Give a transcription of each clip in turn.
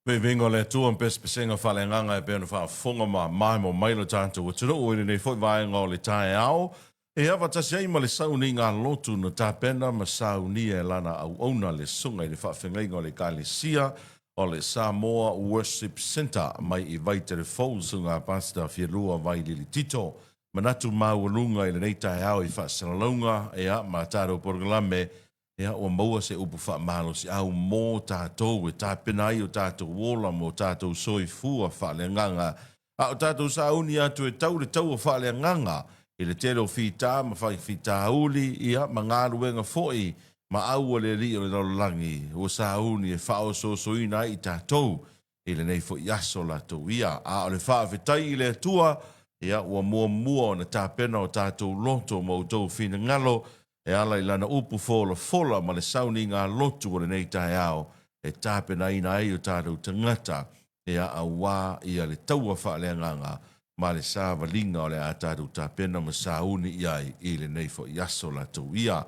Viiviiga o le Atua ma pesepesega faaleagaga e pei ona faafofoga ma maemo mai lo tatou atunuu i lenei foi vaega o le taeao, e avatasi ai ma le sauniga lotu na tapena ma saunia e lana auauna le Susuga i le Faafeagaiga o le Ekalesia o le Samoa Worship Centre mai i Vaitele Fou, le Susuga Pastor Fialua Vailili Tito. Manatu maualuga i lenei taeao i faasalalauga ea ma tatou polokalame Ia, ua maua se upu faamalosiau mō tātou e tapena ai o tātou ola mō tātou soifua faaleagaga. A o tātou sauni atu e tau le taua faaleagaga i le tele o fita ma faifitauli, ia, ma galuega foi ma au a le Alii o le lalolagi, ua sauni e faaosoosoina ai i tātou i lenei foi aso latou ia. A o le faafetai i le Atua, ia, ua muamua ona tapena o tātou loto ma outou finagalo E ala i lana upu folafola ma le sauniga lotu o lenei taeao e tapenaina ai o tatou tagata ea auā ia le taua faaleagaga ma le savaliga o le a tatou tapena ma sauni i ai i lenei foi aso latou ia.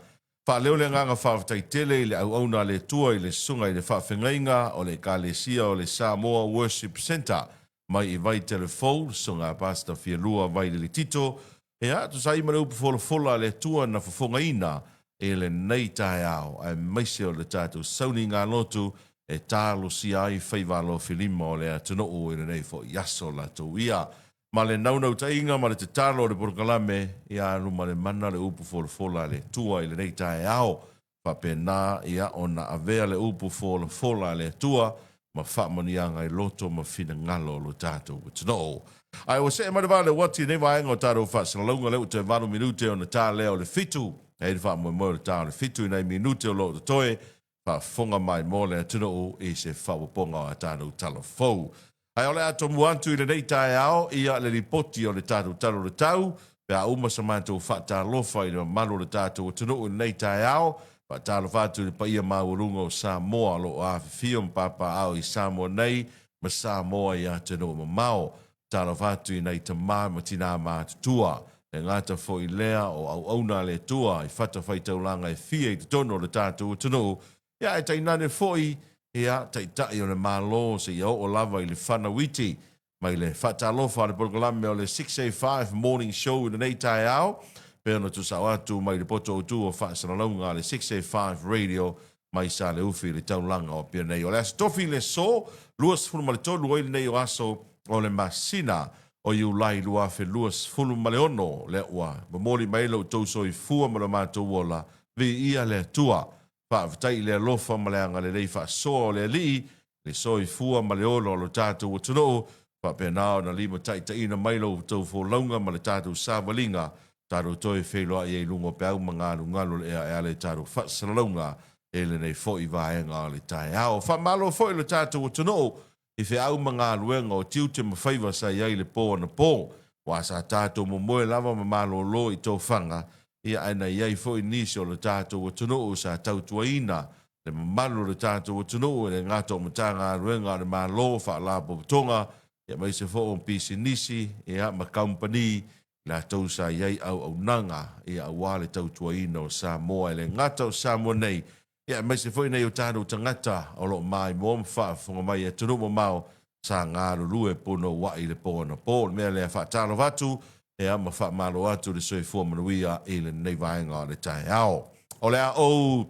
Faaleo le agaga faafetai tele i le auauna a le Atua i le Susuga i le Faafegaiga o le Ekalesia o le Samoa Worship Centre mai i Vaitele Fou, le Susuga a Pastor Fialua Vailele Tito, Ia, tusa ai ma le upu folafola a le Atua na fofogaina i lenei taeao, aemaise o le tatou sauniga lotu e talosia ai faiva alofilima o le atunuu i lenei foi aso latou ia. Ma le naunautaiga ma le tatalo o le polokalame, ia alu ma le mana le upu folafola a le Atua i lenei taeao, Faapena ia ona avea le upu folafola a le Atua ma faamanuiaga i loto ma finagalo o lo tatou atunuu. Ae ua see mai le vale uati i nei vaega o tatou faasalalauga lea ua toe 8 minute ona ta lea o le 7. E i ai le faamoemoe o le ta o le 7 i nai minute o lo o totoe faafofoga mai mo le atunuu i se faaopoopoga o a tatou tala fou. Ae o le a tomua atu i lenei taeao ia le lipoti o le tatou Tala o le Tau, pe a uma sa matou faatalofa i le mamalu o le tatou atunuu i lenei taeao. Faatalofa atu i le paia maualuga o Samoa o lo o afifio ma papaaao i Samoa nei ma Samoa i atunuu mamao. Talofa atu i nai tama ma tinā matutua. E gata foi lea o auauna a le Atua i fatafaitaulaga e fia i totonu o le tatou atunuu, Ia, ae tainane foi, ia, Taitai o le Malo seia oo lava i le fanau iti. Mai le faatalofa a le polokalame o le 685 Morning Show i lenei taeao, pei ona tuusao atu mai le poto autu o faasalalauga a le 685 Radio mai Saleufi i le taulaga o Apia nei. O le Aso Tofi le aso 23 ai lenei o aso o le masina o Iulai 2026, lea ua momoli mai ai lo outou soifua ma lo matou ola, viia le Atua. Faafetai i le alofa ma le agalelei faasoa o le Alii, le soifua ma le ola o lo tatou atunuu, faapena ona limataitaiina mai lo outou folauga ma le tatou savaliga, tatou toe feiloai ai i luga o peau ma galugalu o le ea e ala i tatou faasalalauga i lenei foi vaega o le taeao. Faamalo foi i lo tatou atunuu i feau ma galuega o tiute ma faiva sa i ai i le po anapo, aua sa tatou momoe lava ma malolo i tofaga, ia ae na i ai foi nisi o le tatou atunuu sa tautuaina le mamalu o le tatou atunuu e le gata o Matagaluega a le Malo, Faalapotopotoga, ia aemaise foi o pisinisi, ia ma kamupani, latou sa i ai auaunaga, ia aua le tautuaina o Samoa e le gata o Samoa nei, Ia aemaise foi nai o tatou tagata o lo o maimoa ma faafofoga mai i atunuu mamao sa galulue punouai i le po anapo. O le mea lea, faatalofa atu ia ma faamalo atu le soifua manuia i lenei vaega o le taeao. O le a ou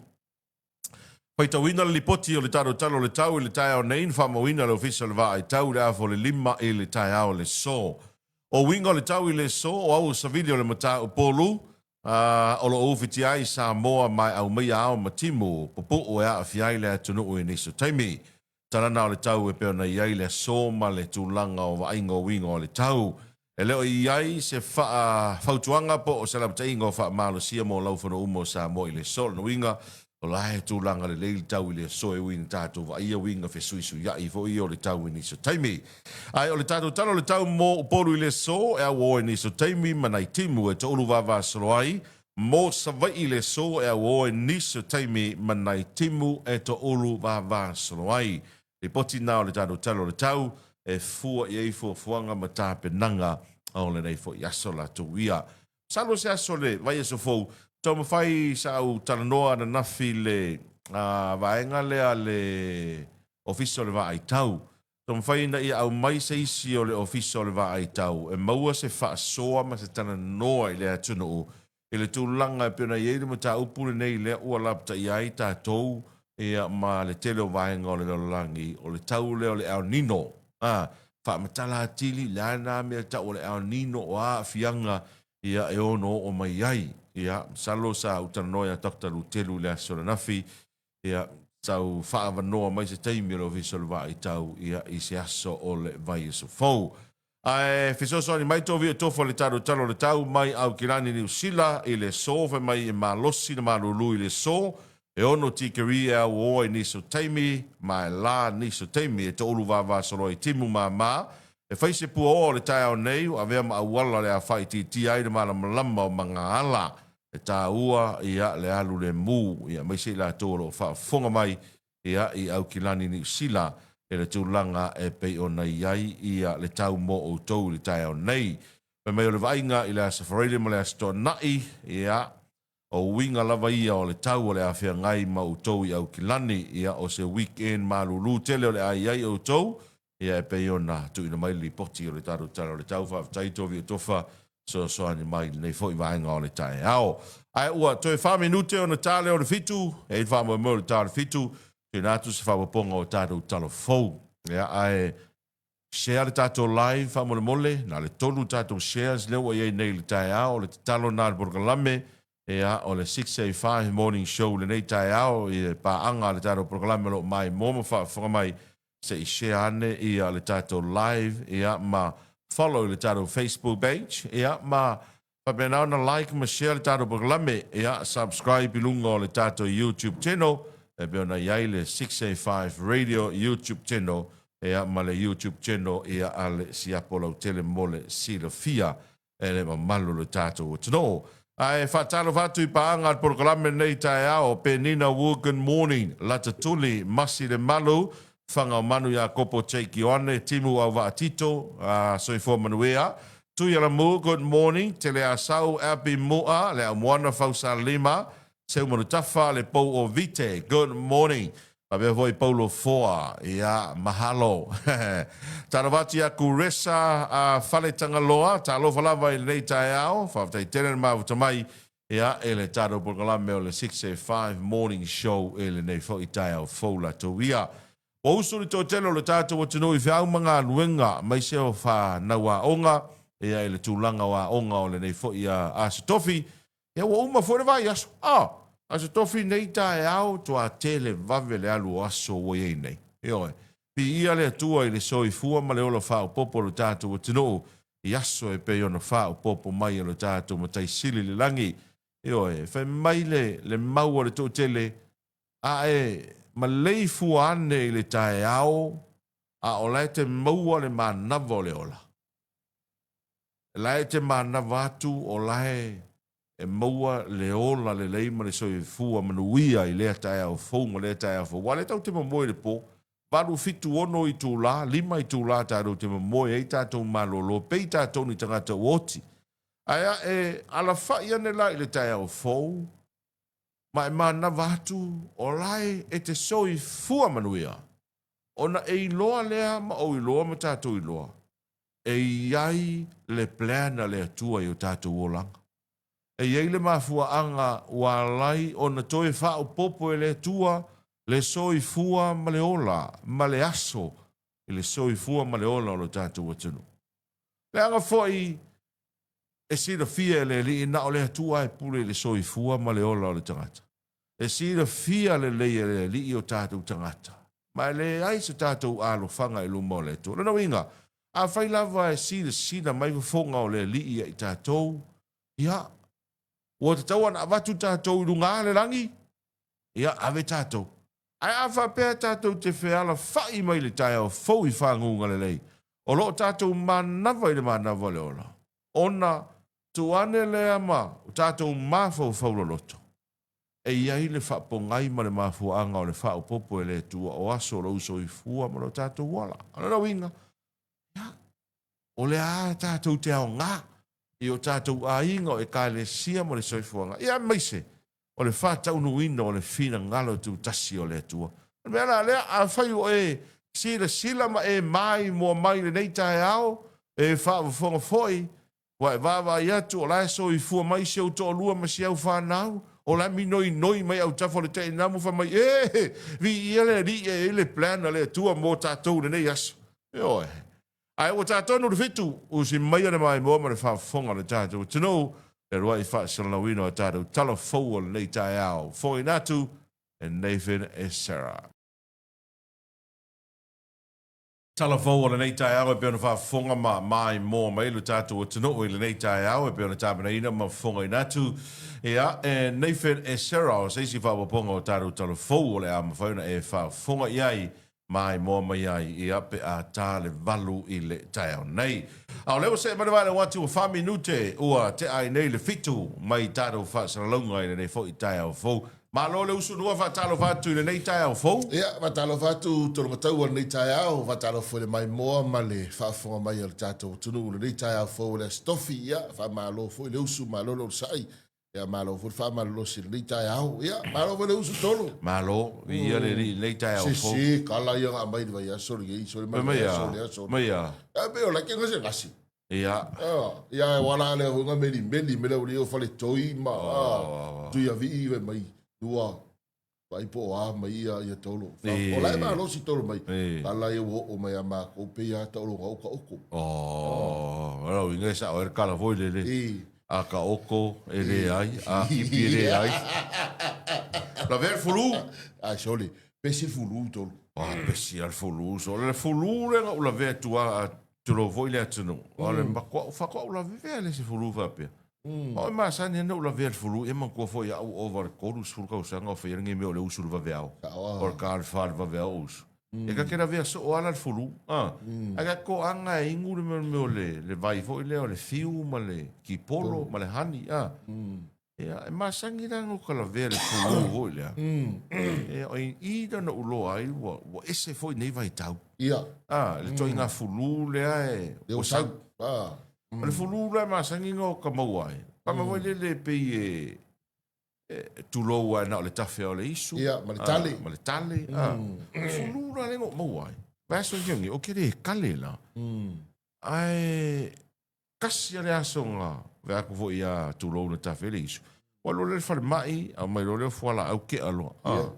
faitauina le lipoti o le tatou Tala o le Tau i le taeao nei na faamauina e le Ofisa o le Vaaitau i le afa o le 5 i le taeao o le aso. O uiga o le tau i le aso o au o savili o le mataupu A o lo o ufitia ai Samoa ma e aumaia ao ma timu pupuu e aafia ai le atunuu i nisi o taimi. Talana o le tau e pei ona i ai le aso ma le tulaga o vaaiga o uiga o le tau. E le o i ai se fautuaga po o se lapataiga o faamalosia mo laufono uma o Samoa i le aso. O lona uiga, o la e tulaga lelei le tau i le aso e ui ina tatou vaaia uiga fesuisuiai foi ia o le tau i nisi o taimi. Ae o le tatou tala o le tau mo Upolu i le aso e auo i nisi o taimi ma nai timu e toulu vavasolo ai, mo Savaii i le aso e auo i nisi o taimi ma nai timu e toulu vavasolo ai. Lipoti na o le tatou tala o le tau e fua i ai fuafuaga ma tapenaga o lenei foi aso latou ia. Masalo o se aso le vaiaso fou, taumafai sa ou talanoa ananafi i le vaega lea a le Ofisa o le Vaai Tau. Taumafai ina ia aumai se isi o le Ofisa o le Vaai Tau e maua se faasoa ma se talanoa i le atunuu i le tulaga e pei ona i ai le mataupu lenei lea ua lapataia ai tatou ia ma le tele o vaega o le lalolagi, o le tau lea o le El Nino. A, faamatala atili le a na mea tau o le El Nino, o a aafiaga ia e ono oo mai ai. Ia, masalo sa ou talanoa ia Doctor Lutelu i le aso ananafi, ia, tau faaavanoa mai se taimi o le Ofisa o le Vaaitau ia i se aso o le vaiaso fou. Ae fesoasoani mai Tovio Tofa le Talotalo o le Tau mai Aukilani Niu Sila i le aso fai mai e malosi le malulu i le aso e ono tikeri e auoa i nisi o taimi ma e la nisi o taimi e toulu vavasolo ai timu mama e fai se puaoa o le taeao nei ua avea ma auala le a faaitiitia ai le malamalama o magaala e taua ia le alu lemu ia aemaise i latou o lo o faafofoga mai ia i Aukilani Niu Sila i le tulaga e pei ona i ai ia le tau mo outou i le taeao nei. Fai mai o le vaaiga i le Aso Faraile ma le Aso Toonai, ia, o uiga lava ia o le tau o le a feagai ma outou i Aukilani, ia, o se weekend malulu tele o le a i ai outou, ia e pei ona tuuina mai le lipoti o le tatou Tala o le Tau. Faafetai Tovio Tofa fesoasoani mai i lenei foi vaega o le taeao. Ae ua toe fa minute ona ta lea o le fitu, e i ai le faamoemoe o le ta o le fitu, tuuina atu se faaopoopoga o tatou tala fou. Ia, ae share le tatou live faamolemole, na o le tolu tatou shares lea ua i ai nei i le taeao, o le tatalo lena a le polokalame, ia, o le 6:05 Morning Show i lenei taeao i le paaga a le tatou polokalame o lo o maimoa ma faafofoga mai se i share ane ia le tatou live ia ma follow i le tatou Facebook page ia ma faapena ona like ma share le tatou polokalame ia subscribe i luga o le tatou YouTube channel e pei ona i ai le 685 Radio YouTube channel ia ma le YouTube channel ia a le Siapo Lautele mo le silafia e le mamalu o le tatou atunuu. Ae faatalofa atu i paaga a le polokalame lenei taeao, Penina Wu, good morning, Latatuli, Masi Lemalu, Fagaomanu Iakopo Jake Ioane, Timu Auvaa Tito, Soifua Manuia, Tuialamu, good morning, Teleasau, Abby Mua, Le Aumoana Fausalima, Seumanutafa, Le Pou o Vite, good morning. Faapea foi Paulo Foa, ia, mahalo. Talofa atu ia Kuresa a Faletagaloa, talofa lava i lenei taeao, faafetai tele le mafuta mai, ia, i le tatou polokalame o le 6:05 Morning Show i lenei foi taeao fou latou ia. Ua usu le toatele o le tatou atunuu i feau ma galuega, aemaise o fanau aoga, ia, i le tulaga o aoga o lenei foi Aso Tofi, Ia ua uma foi le vaiaso. Ah, Aso Tofi nei taeao toa tele vave le alu o aso ua i ai nei. Ioe. Viia le Atua i le soifua ma le ola faaopoopo o lo tatou atunuu i aso e pei ona faaopoopo mai e lo tatou Matai Sili i le lagi. Ioe. Fai mai le, le mau a le toatele, a e maleifua ane i le taeao, a o la e te maua le manava o le ola. La e te manava atu o la e e maua le ola lelei ma le soifua manuia i lea taeao fou ma lea taeao fou. Aua o lea tatou te momoe i le po, valu, fitu, ono itula, lima itula tatou te momoe ai tatou malolo, pei tatou ni tagata ua oti. Ae a e alafai ane la i le taeao fou ma e manava atu o la e te soifua manuia, ona e iloa lea ma ou iloa ma tatou iloa, E i ai le plan a le Atua i o tatou olaga. E i ai le mafuaaga ua alai ona toe faaopoopo e le Atua le soifua ma le ola ma le aso i le soifua ma le ola o lo tatou atunuu. Leaga foi e silafia e le Alii na o le Atua e pule i le soifua ma le ola o le tagata. E silafia lelei e le Alii o tatou tagata, ma e leai se tatou alofaga i luma o le Atua. O lona uiga, afai lava e silasila mai fofoga o le Alii ia i tatou, ia, ua tatau ona avatu tatou i luga o le lagi, ia, ave tatou. Ae a faapea tatou te fealafai mai i le taeao fou i faguga lelei, o lo o tatou manava i le manava o le ola, ona tuu ane lea ma o tatou mafaufau loloto, e i ai le faapogai ma le mafuaaga o le faaopoopo e le Atua o aso o lou soifua ma lo tatou ola. O lona uiga, ia, o le a tatou te aoga i o tatou aiga, o Ekalesia ma le soifuaga, ia aemaise o le faataunuuina o le finagalo tutasi o le Atua. O le mea la lea, afai ua e Silasila ma e maimoa mai i lenei taeao, e faafofoga foi, ua e vaavaai atu o la e soifua mai si ou toalua ma si au fanau, o la e minoinoi mai autafa o le tainamu fai mai, E! Viia le Alii e i ai le plan a le Atua mo tatou i lenei aso. Ioe. Ae ua ta tonu le fitu, usi maia le maimoa ma le faafofoga a le tatou atunuu, le uluai faasalalauina o a tatou tala fou o lenei taeao. Fofogaina atu e Nathan Esera. Tala fou o lenei taeao e pei ona faafofoga ma maimoa mai lo tatou atunuu i lenei taeao e pei ona tapenaina ma fofogaina atu ia e Nathan Esera o se isi faaopoopoga o tatou tala fou o le a mafai ona e faafofoga i ai maimoa mai ai ia pe a ta le 8 i le taeao nei. A o lea ua see mai le vaeleu atu ua fa minute ua tea ai nei le fitu mai tatou faasalalauga i lenei foi taeao fou. Malo le usu lua, faatalofa atu i lenei taeao fou. Ia, faatalofa atu Tolomatau o lenei taeao, faatalofa foi i le maimoa ma le faafofoga mai a le tatou atunuu i lenei taeao fou o le Aso Tofi. Ia, faamalo foi le usu, malo le onosai, ia malo foi le faamalolosi i lenei taeao. Ia, malo foi le usu Tolo. Malo, viia le Alii i lenei taeao fou. Sese, kala ia na aumai i le vaiaso lenei, sole mai le vaiaso, le aso. Mai a? Ia, pei o la e gasegase. Ia. Ia, e wala le hunga meli meli mele uri o fale toi ma oh. tui a vii ve mai lua vai po a mai ia ia tolo. O la e malosi tolo mai. Ala ia wo o mai a ma ko pe ia ta olo o ka oko. Oh, ala o inga sa o er kala foi lele. A ka oko e le ai, a kipi e le ai. La ver fulu. Ai sole, pesi fulu tolo. Ah, pesi al fulu. So le fulu le nga ula ver tua Tulou foi le atunuu. O le makua'u faatoa'u lavevea le se fulu faapea. O e masani ana ou lavea le fulu ia manatua foi a'u ova le 30 tausaga o faia lenei mea o le usu i le vaveao. O le ta le fa le vaveao o usu. E ta te lavea soo a la le fulu. Ae ta te toaga e inu le mea o le vai foi lea o le fiu ma le kipolo ma le honey. Ia, e masani la ona ta lavea le fulu foi lea. Ia, o i na ou loa ai ua, ua ese foi nei vaitau. Ia. Ah, le ituaiga fulu lea e... Ua sau. Ah. O le fulu lea e masani ona ta maua ai. Tama foi lele e pei e, e tulou lava na o le tafe o le isu. Ia, ma le tale. Ma le tale. Ah. O le fulu la lea na ou maua ai. Vaiaso nei, ou te le kale la. Ae Tasi a le aso na vaai atu foi ia tulou na tafe le isu. Ua alu loa lea i le falemai, aumai loa lea o fualaau kea loa. Ah.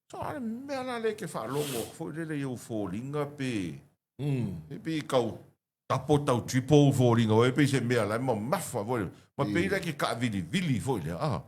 So a le mea la lea e te faalogo atu foi lele i ou foliga pe, pe i tau tapo tau triple ou foliga foi pei se mea la e mamafa foi lea. Ma pei la e te taavilivili foi lea. Ah.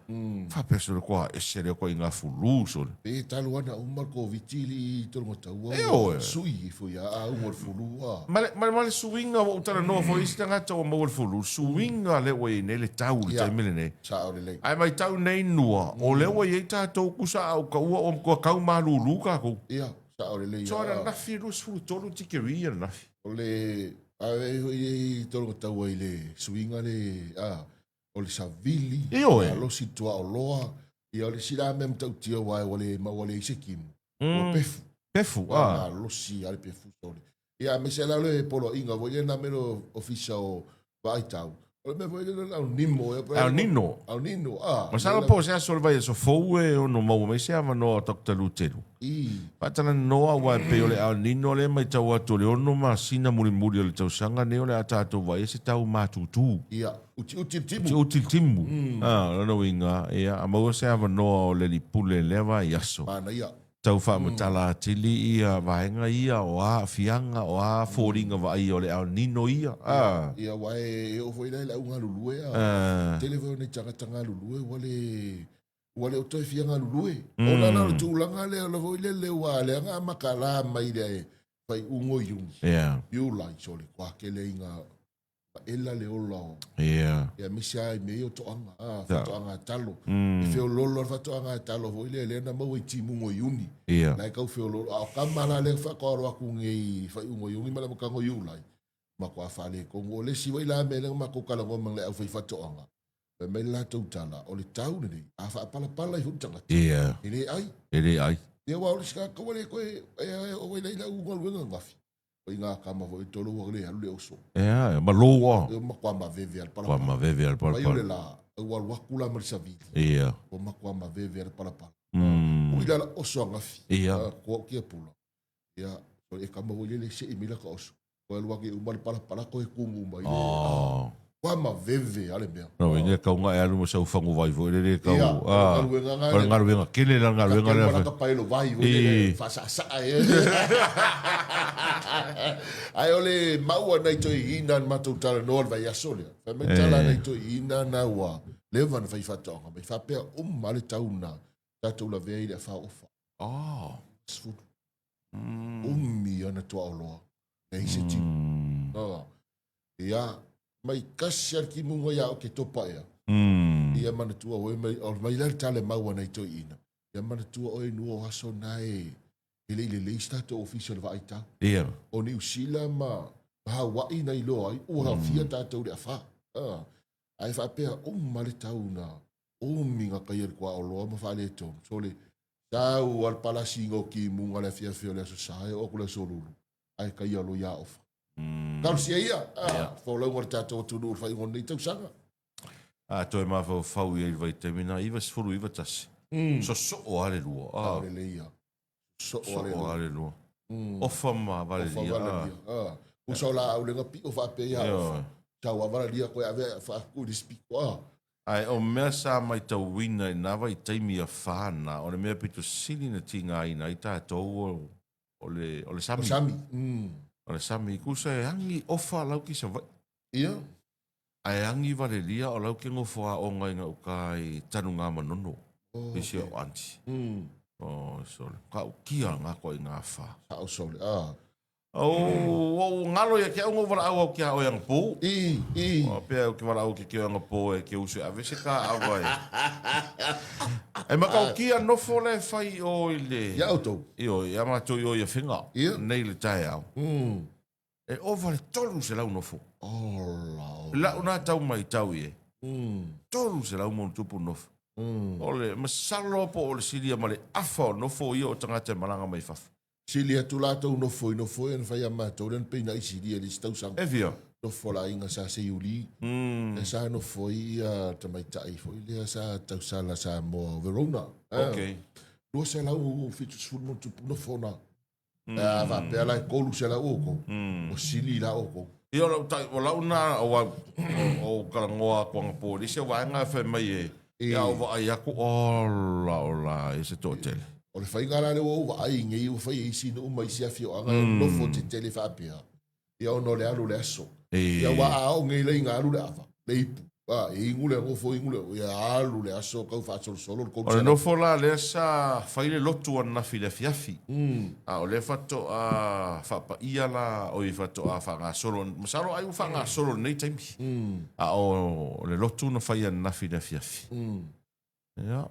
Faapea sole koa ese lea koa i ngā fulu sole. Pe talu ana uma le Koviti i Tologatau ua sui ifo ia a uga o le fulu a. Ma le, ma le suiga ua ou talanoa foi i isi tagata ua maua le fulu, le suiga lea ua i ai nei le tau i le taimi lenei. Sao lelei. Ae matau nei nua, o lea ua i ai tatou kusa a ou taua ua matua tau malulu tatou. Ia, sao lelei. So ananafi e 23 tikeri ananafi. O le, a i Tologatau i le suiga le, a, o le savili, Ioe. malosi tuaoloa, ia o le isi la mea matautia aua ua le maua leai se timu, ua pefu. Pefu, ah. Malosi lava le pefu sole. Ia aemaise la le poloaiga foi lea na mea le ofisa o Vaai Tau. O le mea foi lea le El Nino. El Nino. El Nino, ah. Masalo po o se aso o le vaiaso fou e ono maua mai se avanoa o Doctor Lutelu. Faatalanoa aua e pei o le El Nino lea e matau atu o le ono masina mulimuli o le tausaga nei o le a tatou vaai ai se tau matutu. Ia, utiuti le timu. Utiuti le timu. A, o lona uiga, ia, a maua se avanoa o le alii pule i lea vaiaso. Manaia. Tau faamatala atili ia vaega ia, o a aafiaga, o a foliga vaaia o le El Nino ia. A. Ia, aua e oo foi la i le au galulue, a tele foi o nai tagata galulue ua le Ua le o toe fia galulue. Ona la o le tulaga lea o foi lele ua leaga amata la mai le faaiuga o Iuni. Iulai, sole, kua kele inga ela le ola o. Ia aemaise lava i mea ia o toaga, a, faatoaga talo. E feoloolo lava le faatoaga talo foi lea, lea na maua i timuga o Iuni. La e tau feoloolo. A o tama la lea faatoa alo atu nei i faaiuga o Iuni ma le amataga o Iulai, matua faaletonu. O le isi foi la mea lea na matou talanoa ma le aufaifaatoaga, Fai mai le latou tala, o le tau lenei, a faapalapala ifo le tagata, e le ai. E le ai. Ia aua o le isi tagata ua le toe, e oo ai la i lau galuega ananafi, o i ngā kama foi e tolu ua le alu le oso. Ea, ma lou a. E matua maveve a le palapala. Matua maveve a le palapala. Mai o le la, ua alu atu la ma le savili. Ia. Ua matua maveve a le palapala. Ui la la oso angafi. Ia. Kua o kia pula. Ia. E kama foi lele seʻi mai laka oso. Koe alu ake uma le palapala koe kumu mai le. Oh. Kua ma veve a le mea. No ina kau nga e alu ma sau fangu vai foi lele kau. Ia, ah. galuega nga O le galuega kele la galuega lea. Ka paelo vai foi lele faasasaa e. Ae o le maua nai toeaiina na matou talanoa le vaiaso lea. Fai mai tala nai toeaiina na ua leva na fai faatoaga mai faapea uma le tau na tatou lavea i le afa ofa. Oh. 10. Umi ana tuaoloa. Leai se timu. Mm. Ia, mai kasi a le timuga ia o ke topa ea. Mm. Ia manatua oe mai, o mai la le tale maua nei toeaiina. Ia manatua oe nua o aso na e, e le i lelei se tatou ofisa o le vaai tau. Ia. O Niu Sila ma Hawaii na iloa ai, ua hafia tatou i le afa. Ah. Ae faapea uma le tau na umi ga kai le tuaoloa ma faaletonu. So le sau a le palasiga o timuga le afiafi o le Aso Sa e oo atu le Aso Lulu, ae kai alo ia ofa. Talosia ia, ah, folauga o le tatou atunuu i le faaiuga o lenei tausaga. A toe mafaufau i ai i le vaitaimi na, 99 tasi. Sosoo lava le lua. Ah. Lelei ia. Sosoo lava le lua. Ofa ma valelia. Ofa valelia. Ah. Usa o laau le pio faapea ia ofa. Sau a valelia koe ave faaku i le piko. Ah. Ae o mea sa maitauina i na vaitaimi afa na, o le mea pito sili na tigaina ai tatou o le, o le sami. O sami. Mm. O le sami. Kusa e agi ofa lau ki Savaii. Ia. Ae agi valelia o lau ke gofo aoga i gauka i Tanugamanono. Oh, I si okay. o aunty. Mm. Oh, sole. Ka ukia ngā koa i ngā whā. Sao sole. Ah. Oh, oh, ngalo ia ke au ngau wala au au ki a oe anga pō. I, i. O, pea au ke wala au ke ke anga pō e ke usu e ave se ka awa e. E maka o kia nofo le whai o i le... Ia outou. I o, ia mātou i o ia whinga. Ia. Nei le tae au. Mm. E ova le 300 nofo. Ola, ola. Lau nā tau mai tau i e. Mm. 300 mo tupu nofo. Mm. O le masalo po o le silia ma le afa o nofo ia o tagata e malaga mai fafo. Sili atu latou nofo i nofo ia na fai a matou lea na pei na i silia i le isi tausaga. E fia? Nofo le aiga sa Seiuli. Mm. Lea sa nofo ai ia tamaitai foi lea sa tausala Samoa o Verona. Ah. Okay. 270 mo tupu nofo na. Mm. A faapea la e 300 outou. Mm. O sili la outou. Ia o lau tai, o lau na, o au, o, o kalagoa aku anga po i se vaega e fai mai e, ia o vaai aku, ola, ola, e se toatele. O le faiga la lea ua ou vaai i nei ua fai e isi nuu ma isi afioaga e nofo tetele faapea. Ia ona o le alu o le aso. E, Ia aua a oo nei le iga alu le ava, le ipu. A, e igu le nofo igu le, ia alu le aso kau faasolosolo le O le 300. nofo la lea sa fai le lotu ananafi i le afiafi. Mm. A o lea faatoa faapaia la, oi faatoa faagasolo, masalo ai ua faagasolo i lenei taimi. Mm. A o le lotu na fai ananafi i le afiafi. Mm. Ia.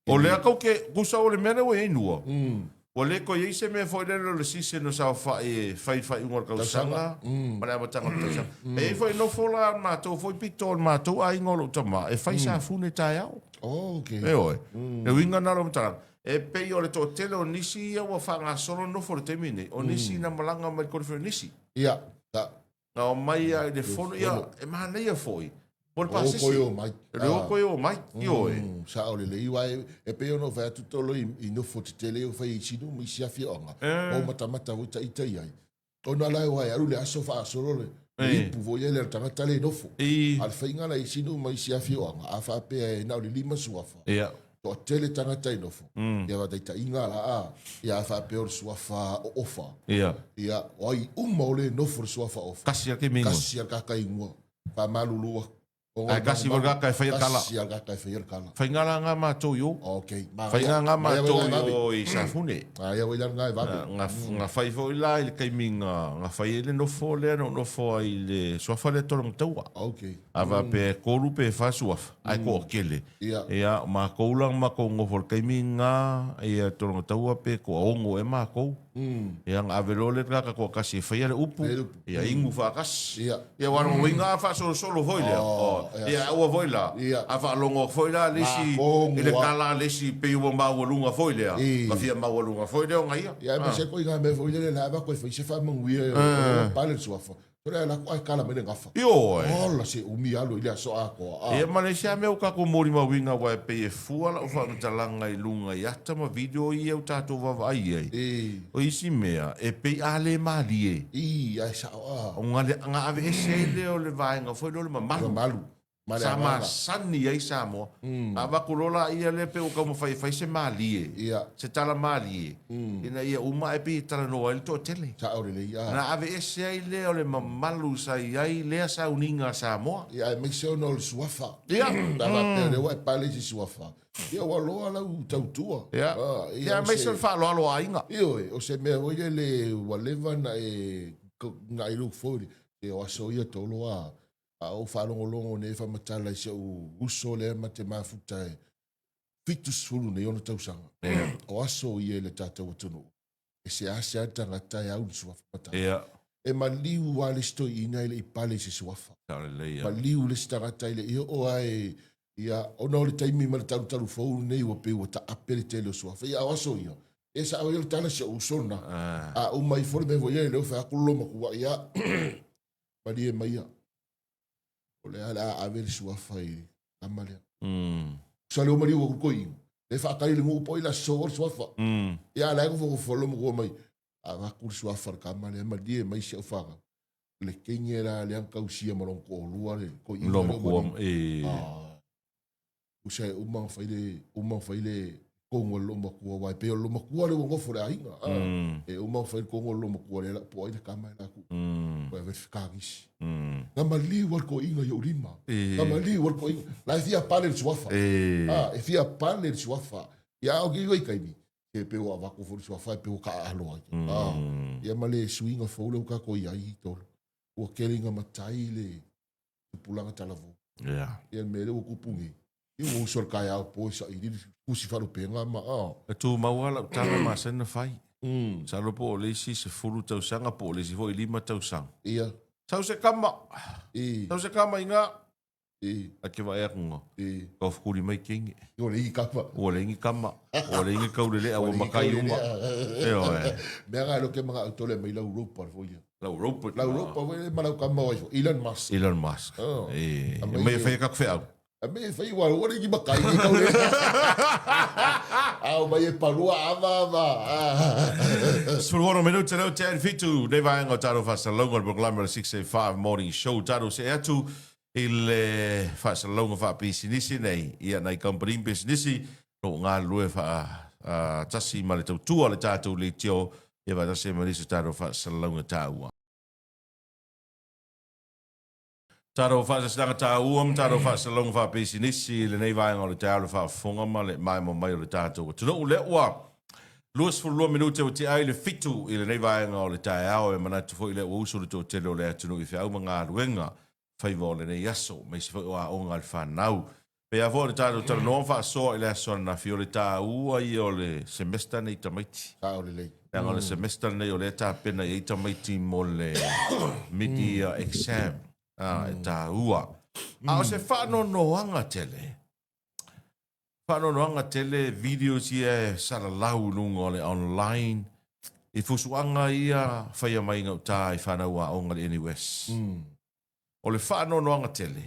O lea kau ke, kusa o le mea lea ua i ai nua. Mm. Ua le koe i ai se mea foi lele o le season o saofai e fai le faaiuga o le tausaga ma le amataga o le tausaga. E i ai foi nofo la matou foi pito o le matou aiga o lou tama e fai safune taeao. Oh, okay. E oe. Le uiga na o le matalaga. E pei o le toatele o nisi ia ua faagasolo nofo i le taimi nei, o nisi na malaga mai le conference nisi. Ia, ta. Na omai lava i le fono, ia, e manaia foi mo le pasese. O koe o mai. E le o koe o mai, ioe. Mm, sao lelei, aua e pei ona ou fai atu tolo i, i nofo tetele o fai i sinu ma isi afioaga. O matamata foi taita i ai. Ona la e oa e alu le aso faasolo le, le ipu foi ia le tagata le nofo. I. A le faiga la i sinu ma isi afioaga, a faapea e na o le lima suafa. Ia. Toatele tagata i nofo. Mm. Ia faataitaiga la a, ia a faapea o le suafa o Ofa. Ia. Ia, o ai uma o le nofo le suafa Ofa. Kasi a ke mingo. Kasi a kaka ingoa. Faamalulu atu. Ae kasi foi le kaka e faia kala. Kasi a le kaka e faia le kala. Faiga la nga matou i o. Okay. Faiga nga matou i o i Safune. Aia foi la nga e vave. Nga, nga fai foi la i le taimi nga, nga fai ai le nofo lea na ou nofo ai i le suafa lea Tologataua. Okay. A faapea e tolu pe fa suafa, ae toatele. Ia. Ia, o makou la na makou nofo i le taimi nga, ia Tologataua pe toaono ea makou. Mm. Ia, na ave loa le tagata toatasi e faia le upu, Faia le upu. ia inu faatasi. Ia. Ia, aua o lona uiga a faasolosolo foi lea. Oh, Oh, ia. ia, aua foi la. Ia. A faalogo atu foi la le isi, Makogo i le a. tala a le isi pei ua maualuga foi lea. I. Ka fia maualuga foi lea ona ia. Ia, aemaise koe i ngā mea foi lele la ava koe fai se faamanuia e o pale le suafa. Sole alu atu ae kala mai le gafa. Ioe. Ola se umi alu i le aso atoa. Ia ma le isi lava mea ua tatou molimauina aua e pei e fua lau faamatalaga i luga i ata ma video ia ua tatou vaavaai ai. O isi mea e pei a le malie. I, ae sao a. Ona aveese ai lea o le vaega foi lea o le mamalu. Mamalu. Ma le Sa agaga. masani ai Samoa. A avatu loa laia lea pei ua taumafai e fai se malie, Ia. se tala malie, ina ia uma ae pei e talanoa ai le toatele. Sao lelei, a. Ona aveese ai lea o le mamalu sa i ai lea sauniga a Samoa. Ia, aemaise ona o le suafa. Ia. A faapea o lea ua e pale i se suafa, ia ua loa lau tautua. Ia. A, ia, Ia, o aemaise se- o le faaaloalo a aiga. Ioe, o se mea foi lele ua leva ona e, na e look forward, e o aso ia tolo a. A ou faalogologo nei faamatala i si ou uso lea ma te mafuta e 70 nei ona tausaga. Yeah. O aso ia i le tatou atunuu. E seasea le tagata e au le suafa matala. Yeah. E maliu lava le isi toeaina e le i pale i se suafa. Sao lelei, ia. Maliu le isi tagata e le i oo lava e ia, ona o le taimi ma le talutalu fou lenei ua pei ua taape le tele o suafa. Ia, a o aso ia, e sao ia le tala si ou uso lena. Ah. A uma ifo le mea foi ia, lea ua fai atu le loomatua, ia, Malie maia, o le a le a ave le suafa i tama lea. Sa leo maliu aku koi, le whaakari le nuu poi la so le suafa. Ia la ko fo lo mo mai, a vaku le suafa le kama lea malie mai si au whanga. Le kenge la le ang kausia ma long ko lua le koi Lo makua, e. Ah. Usa e uma fai le, uma fai le kongo le lomakua, wai pe o le lomakua le ua le aiga. Ah. E uma fai le kongo le lomakua le la po ai le kama e la ku. Koe ave fekagisi. Na maliu al koiga i ou lima. Na maliu al koiga. La e fia pale le suafa. Ah, e fia pale le suafa. Ia au ki i kaimi. Ke pe o avako fo le suafa e pe o ka aloa. Ah, ia ma le suiga fou le uka ko i ai i tolo. Ua kele inga matai le tupulaga talavou. Yeah. Ia le mea lea ua kupu nei. Ia ua uso le kaeao po e saili le tusi faalupega ma a. E tumau lava lau tala masani na fai. Masalo po o le isi 10 tausaga po o le isi foi 5 tausaga. Ia. Sau se kama. I. Sau se kama i ngā. I. A ke vae aku ngā. I. Kau fukuri mai kenge. Ua leai kama. Ua leai kama. Ua leai kaulelea, ua makai uma. Ioe. Mea nga lo ke mga autole mai lau ropa le foi ia. Lau ropa. Lau ropa foi le ma lau kama o ai foi. Elon Musk. Elon Musk. Oh. E. Mai e whai kaku wheau. A me e whai ua ua leai makai ki kaulelea. Ao mai e parua ava ava. 16 minute leo te 7 nei vaega o tātou whasalauga le programme o le 685 Morning Show. Tātou se atu I le faasalalauga faapisinisi nei, ia nai kamupani ma pisinisi o lo o galulue faatasi ma le tautua o le tatou leitio, ia faatasi ai ma nisi o tatou faasalalauga taua. Tatou faasalasalaga taua ma tatou faasalalauga faapisinisi i lenei vaega o le taeao i le faafofoga ma le maimoa mai o le tatou atunuu. Lea ua 22 minute ua tea ai le fitu i lenei vaega o le taeao, e manatu foi lea ua usu le toatele o le atunuu i feau ma galuega faiva o lenei aso, aemaise foi o aoga a le fanau. Pei lava foi ona tatou talanoa ma faasoa i le aso ananafi, o le taua ia o le semester nei tamaiti. Sao lelei. Leaga o le semester lenei o lea e tapena i ai tamaiti mo le mid-year exam. Ah, e taua. A o se faanoanoaga tele, faanoanoaga tele videos ia e salalau i luga o le online, i fusuaga ia faia mai gauta i fanau aoga i le NUS. O le faanoanoaga tele,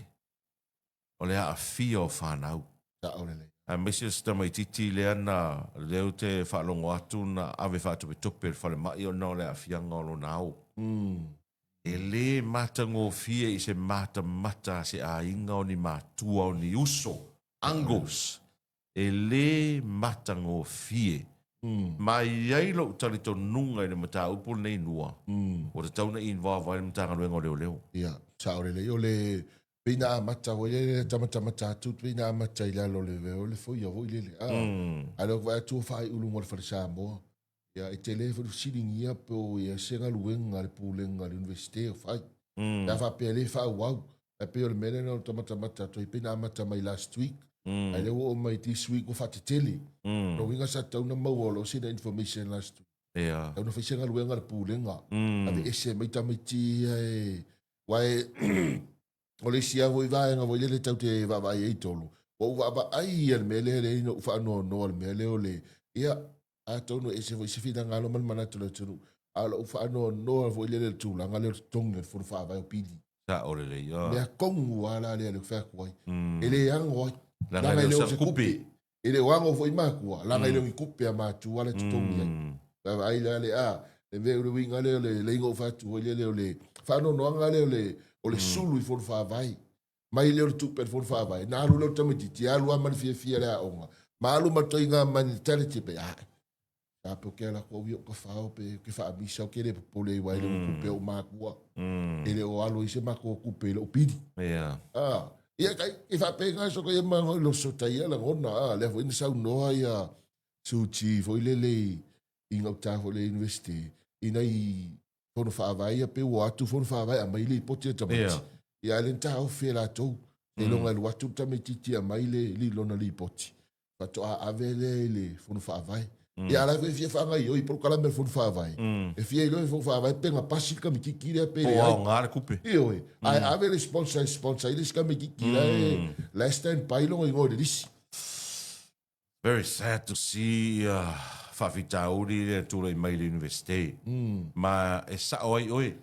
o le aafia o fanau. Sao lelei. Aemaise o si tamaitiiti lea na, lea ou te faalogo atu na ave faatopetope i le falemai ona o le aafiaga o lona ao. E le matagofie i se matamata a se aiga o ni matua o ni uso, uncles, e le matagofie. Ma e i ai lou talitonuga i le mataupu lenei nua, ua tatau ona involve ai le Matagaluega o Leoleo. Ia, sao lelei. O le pei na amata foi lele tamatamata atu, pei na amata i lalo o le o le foia foi lele. A, a lea ua vaai atu ua faaiu luga o le Fale Samoa. Ia, e tele foi le fesiligia pe o i ai se galuega a le Pulega a le Iunivesite o fai. Pe a faapea e le faaauau. Ae pei o le mea lea na ou tamatamata atu ai, pei na amata mai last week, ae lea ua oo mai this week ua faatetele. Lona uiga sa tatau ona maua o lo o sina information last week. Ia. Tatau ona fai se galuega a le Pulega, aveese mai tamaiti ia e, aua e o le isi lava foi vaega foi lele tatou te vaavaai ai i tolu, ua ou vaavaai ia i le mea lea, lea na ou faanoanoa i le mea lea o le, ia, atonu e ese foi se finagalo ma le manatu o le atunuu. A o lou faanoanoa foi lele i le tulaga lea o le totogi o le Fono Faavae o pili. Sao lelei, ioe. Mea tonu lava la lea lea ou fai atu ai. E le ano ai. Leaga e le o se tupe. E le o ano foi matua, leaga e le o ni tupe a matua la e totogi ai. Vaavaai la le a, le mea o le uiga lea o le lea na ou fai atu ai lea o le faanoanoaga lea o le o le sulu i Fono Faavae. Mai lea o le tupe a le Fono Faavae, na alu lea o le tamaitiiti, alu lava ma le fiafia i le aoga, ma alu ma le ituaiga mentality pe a, A pe o ke ala aku au ia o ka fao pe o ke faamisa o ke le popole aua e le o kupe o makua. E le o alo i se makou kupe i lou pili. Yeah. Ah, ia kai e faapena so kai ma lo so tai ia lagona ah lea foi na saunoa ia Suchi foi lele i i gauta foi le university i nai fono faavae ia pe ua atu fono faavae aumai le lipoti a tamaiti. Yeah. Ia ae le na taofi e latou. Seiloga e alu atu le tamaititi e aumai le lona lipoti. faatoa ave lea i le Fono Faavae. Ia a la foi e fia faagaoioi polokalame a le Fono Faavae, e fia iloa e le Fono Faavae pe na pasi le kamititi lea pe Po leai. aoga le tupe. Ioe, ae ave le sponsor e sponsor ai le isi kamititi la e la e stand by lona igoa i le lisi. Very sad to see ia faafitauli lea e tulai mai i le Universite. Ma e sao ai oe,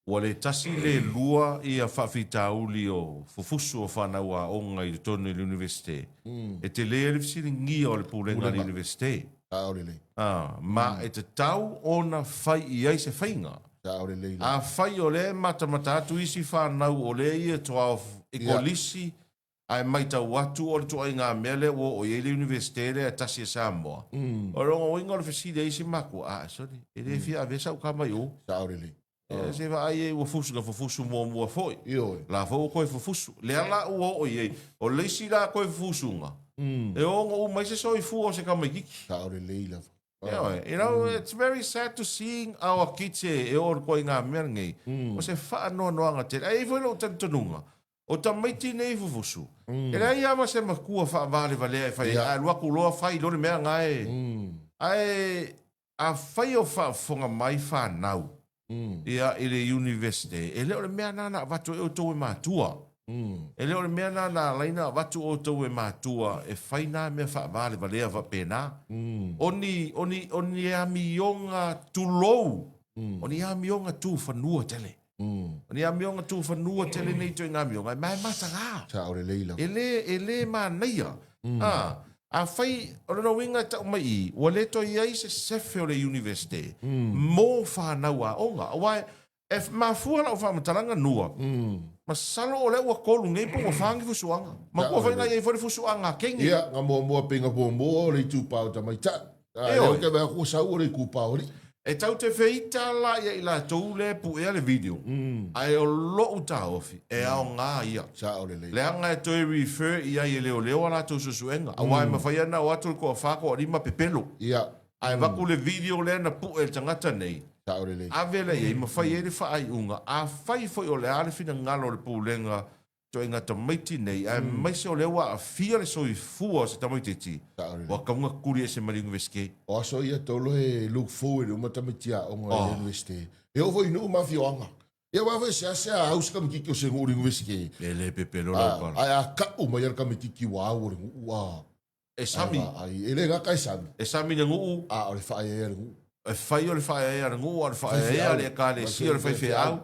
Ua le tasi le lua ia faafitauli o fufusu o fanau aoga i totonu i le Iunivesite. E tele ai le fesiligia o le Pulega a le Iunivesite. Sao lelei. Ma e tatau ona fai i ai se faiga. Sao lelei lava. Afai o lea e matamata atu isi fanau o lea ia 12 i kolisi ae maitau atu o le tuaiga mea lea ua oo i ai le Iunivesite lea e tasi a Samoa, o lona uiga o le fesili a isi matua, a, sole, e le fia avea sau tama i o. Sao lelei. Ia, se vaai ai ua fusu, na fufusu muamua foi. Ioe. La foi ua toe fufusu. Lea la ua oo i ai, o le isi la toe fufusuga, e ono uma ai se soifua o se tamaititi. Sao lelei lava. Ioe, you know, it's very sad to seeing our kids e oo i le ituaiga mea lenei. O se faanoanoaga tele. Ae i ai foi lou talitonuga, o tamaiti nei fufusu, e leai lava se matua faavalevalea e fai ai, a alu atu loa fai loa le mea na e... Ae afai o faafofoga mai fanau ia i le Universite, e le o le mea na na avatu ai outou e matua. E le o le mea na na ala ai na avatu outou e matua e fai na mea faavalevalea faapena. O ni, o ni, o ni amioga tulou, o ni amioga tufanua tele. O ni amioga tufanua tele nei ituaiga amioga, ma e mataga. Sao lelei lava. E le, e le manaia. A, afai, o lona uiga e tau mai i i, ua le toe i ai se sefe o le Iunivesite mo fanau aoga. Aua e mafua lau faamatalaga nua, masalo o lea ua tolu nei po ua fa ni fusuaga. Matua foi na i ai foi le fusuaga a Keni. Ia, na muamua pei na muamua o le itupa o tamaitai. A lea ou te vaai atu ua sau o le itupa o alii. E tau te feita la ia i latou lea e puea le video, ae o lou taofi, e aoga ia. Sao lelei. Leaga e toe refer i ai e leoleo a latou suesuega, aua e mafai lava ona o atu le toafa, toalima pepelo. Ia. Ae avatu le video lea na pue e le tagata nei, Sao lelei. ave lea i ai ma fai ai le faaiuga, afai foi o le a le finagalo o le Pulega ituaiga tamaiti nei, aemaise o lea ua aafia le soifua o se tamaitiiti, Sao lelei. ua tatau ona tuli ese mai le Iunivesite. O aso ia tolo he look forward uma tamaiti aoga i le Iunivesite. E oo foi i nuu ma afioaga. Ia aua foi e seasea au se kamititi o se nuu o le Iunivesite. E le pepelo lau pala. Ae a kau mai a le kamititi ua au o le nuu a. E sami. Ai, e le gata e sami. E sami le nuu. A o le faaeaea le nuu. E fai o le faaeaea le nuu, a o le faaeaea le ekalesia o le faifeau.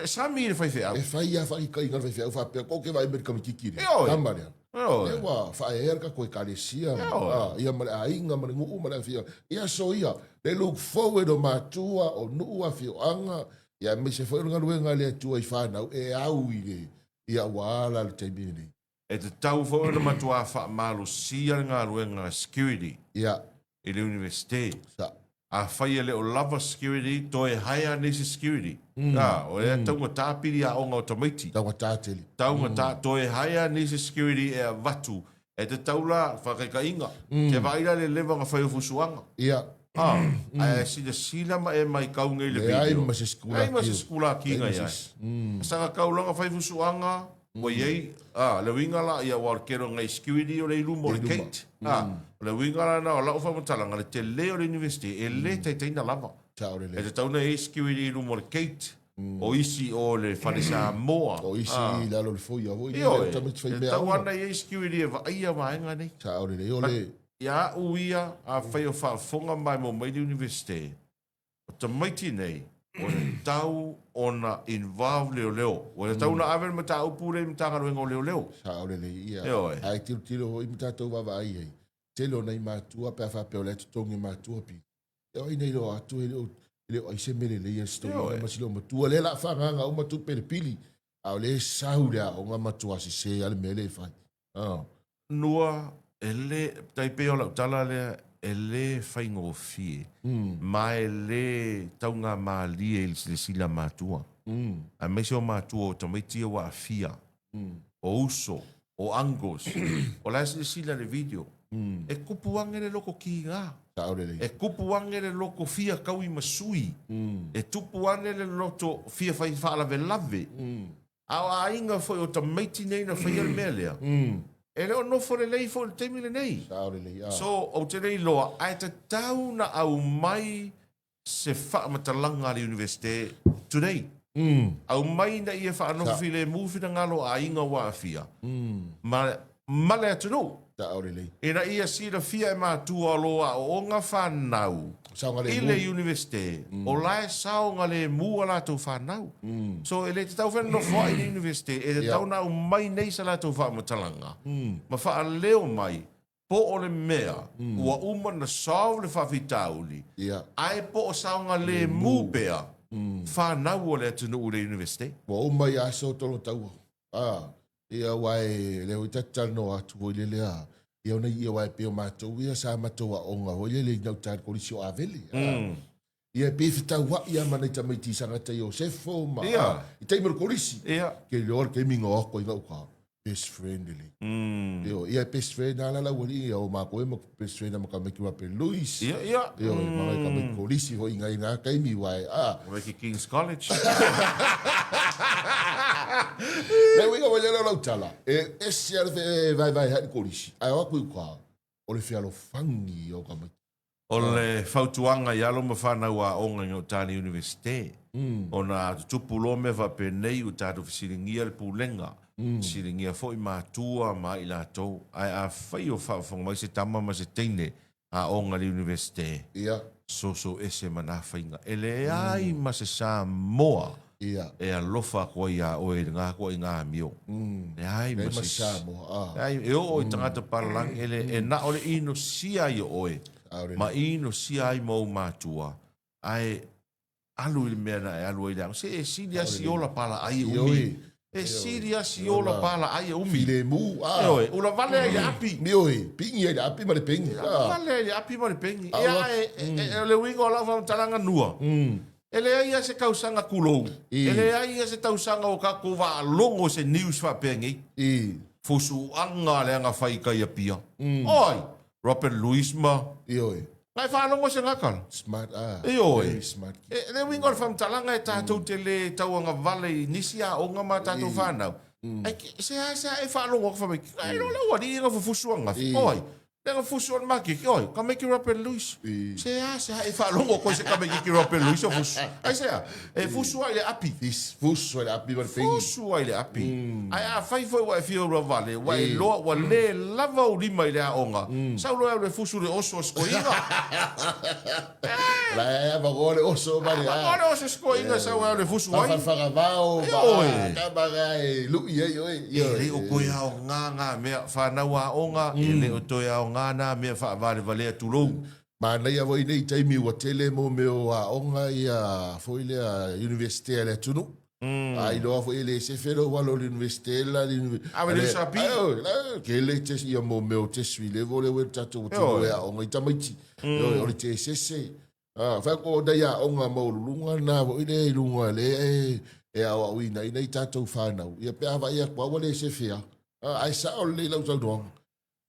E sami le faifeau. E fai lava faataitaiga a le faifeau faapea, ko ke vaai mai i le kamititi lea. Ioe. Tama lea. Ioe. Lea ua faaeaea le tatou ekalesia, ia ma le aiga ma le nuu ma le afioaga. I aso ia, le look forward o matua, o nuu, afioaga, ia aemaise foi o le galuega a le Atua i fanau e au i le, ia ua ala le taimi lenei. E tatau foi ona matuā faamalosia le galuega security i le Iunivesite. Afai e le o lava security, toe hire anei se security. A, o lea e taugata pili aoga o tamaiti. Taugata tele. Taugata, toe hire anei se security e avatu. E tatau la, faataitaiga, ke vaai la le leva ona fai o fusuaga. A, ae silasila ma e maitau nei i le video. Leai ma se sikulaki. Leai ma se sikulaki na i ai. Saka kau la ona fai fusuaga, ua i ai, a, le uiga la, ia, aua o le tele o nai security o lea i luma o le gate. A, o le uiga la lena o lau faamatalaga, le tele o le university, e le taitai ona lava. E tatau ona i ai security i luma o le gate, o isi o le Fale Samoa. O isi i lalo o le foia foi. Ioe, e tatau lava ona i ai security e vaaia vaega nei. Sao lelei. O le... Ia au ia, afai o faafofoga maimoa mai le Iunivesite, O tamaiti nei, ua tatau ona involve leoleo. Ua tatau ona ave le mataupu lea i Matagaluega o Leoleo. Sao lelei, ia. Ioe. Ae tilotilo foi ma tatou vaavaai i ai, tele o nai matua pe a faapea o la e totogi e matua pili, ia o ai na iloa atu e le o, e le o ai se mea lelei a si toeaina ma si loomatua. Lea o le a faaagaaga uma tupe i le pili, a o lea e sau i le aoga matua sese lava le mea lea e fai. Oh. Nua, e le, tai pei o lau tala lea, e le faigofie, mm. ma e le taugamalie i le silasila matua. Mm. Aemaise o matua o tamaiti ia ua aafia, mm. o uso, o uncles, o la e silasila le video. Mm. E kupu age le loko kiga. Sao lelei. E kupu age le loko fia kaui ma sui. Mm. E tupu ane le loto fia fai faalavelave. Mm. A o aiga foi o tamaiti nei na faia le mea lea, e le o nofo lelei foi i le taimi lenei. Sao lelei, a. So, ou te le iloa, ae tatau na aumai se faamatalaga a le Iunivesite today. Aumai ina ia faanofo filemu finagalo o aiga ua aafia ma, ma le atunuu. Sao lelei. Ina ia silafia e matua o lo o aooga fanau i le Iunivesite, o la e saogalemu a latou fanau. So, e le tatau foi ona nofoai i le Iunivesite, e tatau ona aumai nei sa latou faamatalaga ma faaleo mai po o le mea ua uma ona solve le faafitauli, ae po o saogalemu pea fanau o le atunuu i le Iunivesite. Ua uma ia aso Tolotaua. A, ia aua e lea foi ta te talanoa atu foi lele a, ia ona ia aua e pei o matou ia sa matou aoga foi lele i gauta i le Kolisi o Avele. A, ia e pei e fetauai lava ma nai tamaiti i Sagata Iosefo ma Ia. i taimi o le Kolisi. Ia. Ke iloa le taimi na o atu ai gauta, best friend lelei. Ioe, ia e best friend lava la le aualii ia o matou ia ma best friend ma tamaiti o Ape Louis. Ia, ia. Ioe, ma nai tamaiti Kolisi foi i na taimi aua e, a. Tamaiti King's College. Le uiga foi lea o lau tala, e ese lava le vaevae hai le Kolisi, ae o atu i uka, o le fealofani ia o tamaiti. O le fautuaga i alo ma fanau aoga i gauta i le Iunivesite, ona a tutupu loa mea faapenei ua tatou fesiligia le pulega, fesiligia foi matua ma ai latou. Ae afai o faafofoga mai se tama ma se teine aoga i le Iunivesite, soso ese ma na faiga. E leai ma se Samoa e alofa atu ai iā oe i lena ituaiga amio. Leai ma se isi. Leai, e oo i tagata palalagi, e le, e na o le inosia ai o oe, ma inosia ai ma ou matua, ae alu i le mea na e alu ai le aoga. Se e sili lava si ola palaai e umi. E sili lava si ola palaai e umi. Filemu, a. Ioe, ula vale ai le api. Ioe, pigi ai le api ma le pegi. Ula vale ai le api ma le pegi. Ia, e, o le uiga o lau faamatalaga nua, E leai lava se tausaga tulou, e leai lava se tausaga o tatou faalogo i se news faapea nei. Fusuaga a le agafai i tai Apia. O ai? Robert Louis ma. Ioe. Na e faalogo i se gakala? Smart a. Ioe. Very smart. E, le uiga o le faamatalaga e tatou te le tauagavale i nisi aoga ma tatou fanau. Ai, seasea e faalogo atu fai mai, na iloa le aualii na fufusu ananafi. O ai? Lea na fusu o le makiki, oi, ka meki Robert Louis. Se a, se a, e faalogo koe se ka meki Robert Louis o fusu. Ai se a, e fusu ai le api. Fusu ai le api ma le pengi. Fusu ai le api. Ae afai foi ua e fia ula vale, ua e iloa ua le lava ou lima i le aoga, sau loa e alu e fusu le oso o sikoiga. La e avanoa le oso ma le a. Avanoa le oso o sikoiga sau e alu e fusu ai. Whawhawhawao, Ioe. ma a e lui ai oe. E le o toe aoga ngā mea whanau aoga, e le o toe aoga nā mea whaawalevalea tulou. Manaia foi nei taimi ua tele mo mea o aoga ia foi lea Universite a le atunuu. A iloa foi e le sefe lou alo i le Universite la le Ave le USAP. Ke le test ia mo mea o test level lea ua tatou atunuu e aoga i tamaiti. O le tesese. Fai atu o nai aoga maualuluga na foi lea i luga lea e aoaoina ai nai tatou fanau. Ia pe a vaai atu lava ua le sefe lava. Ae sao lelei lau saunoaga.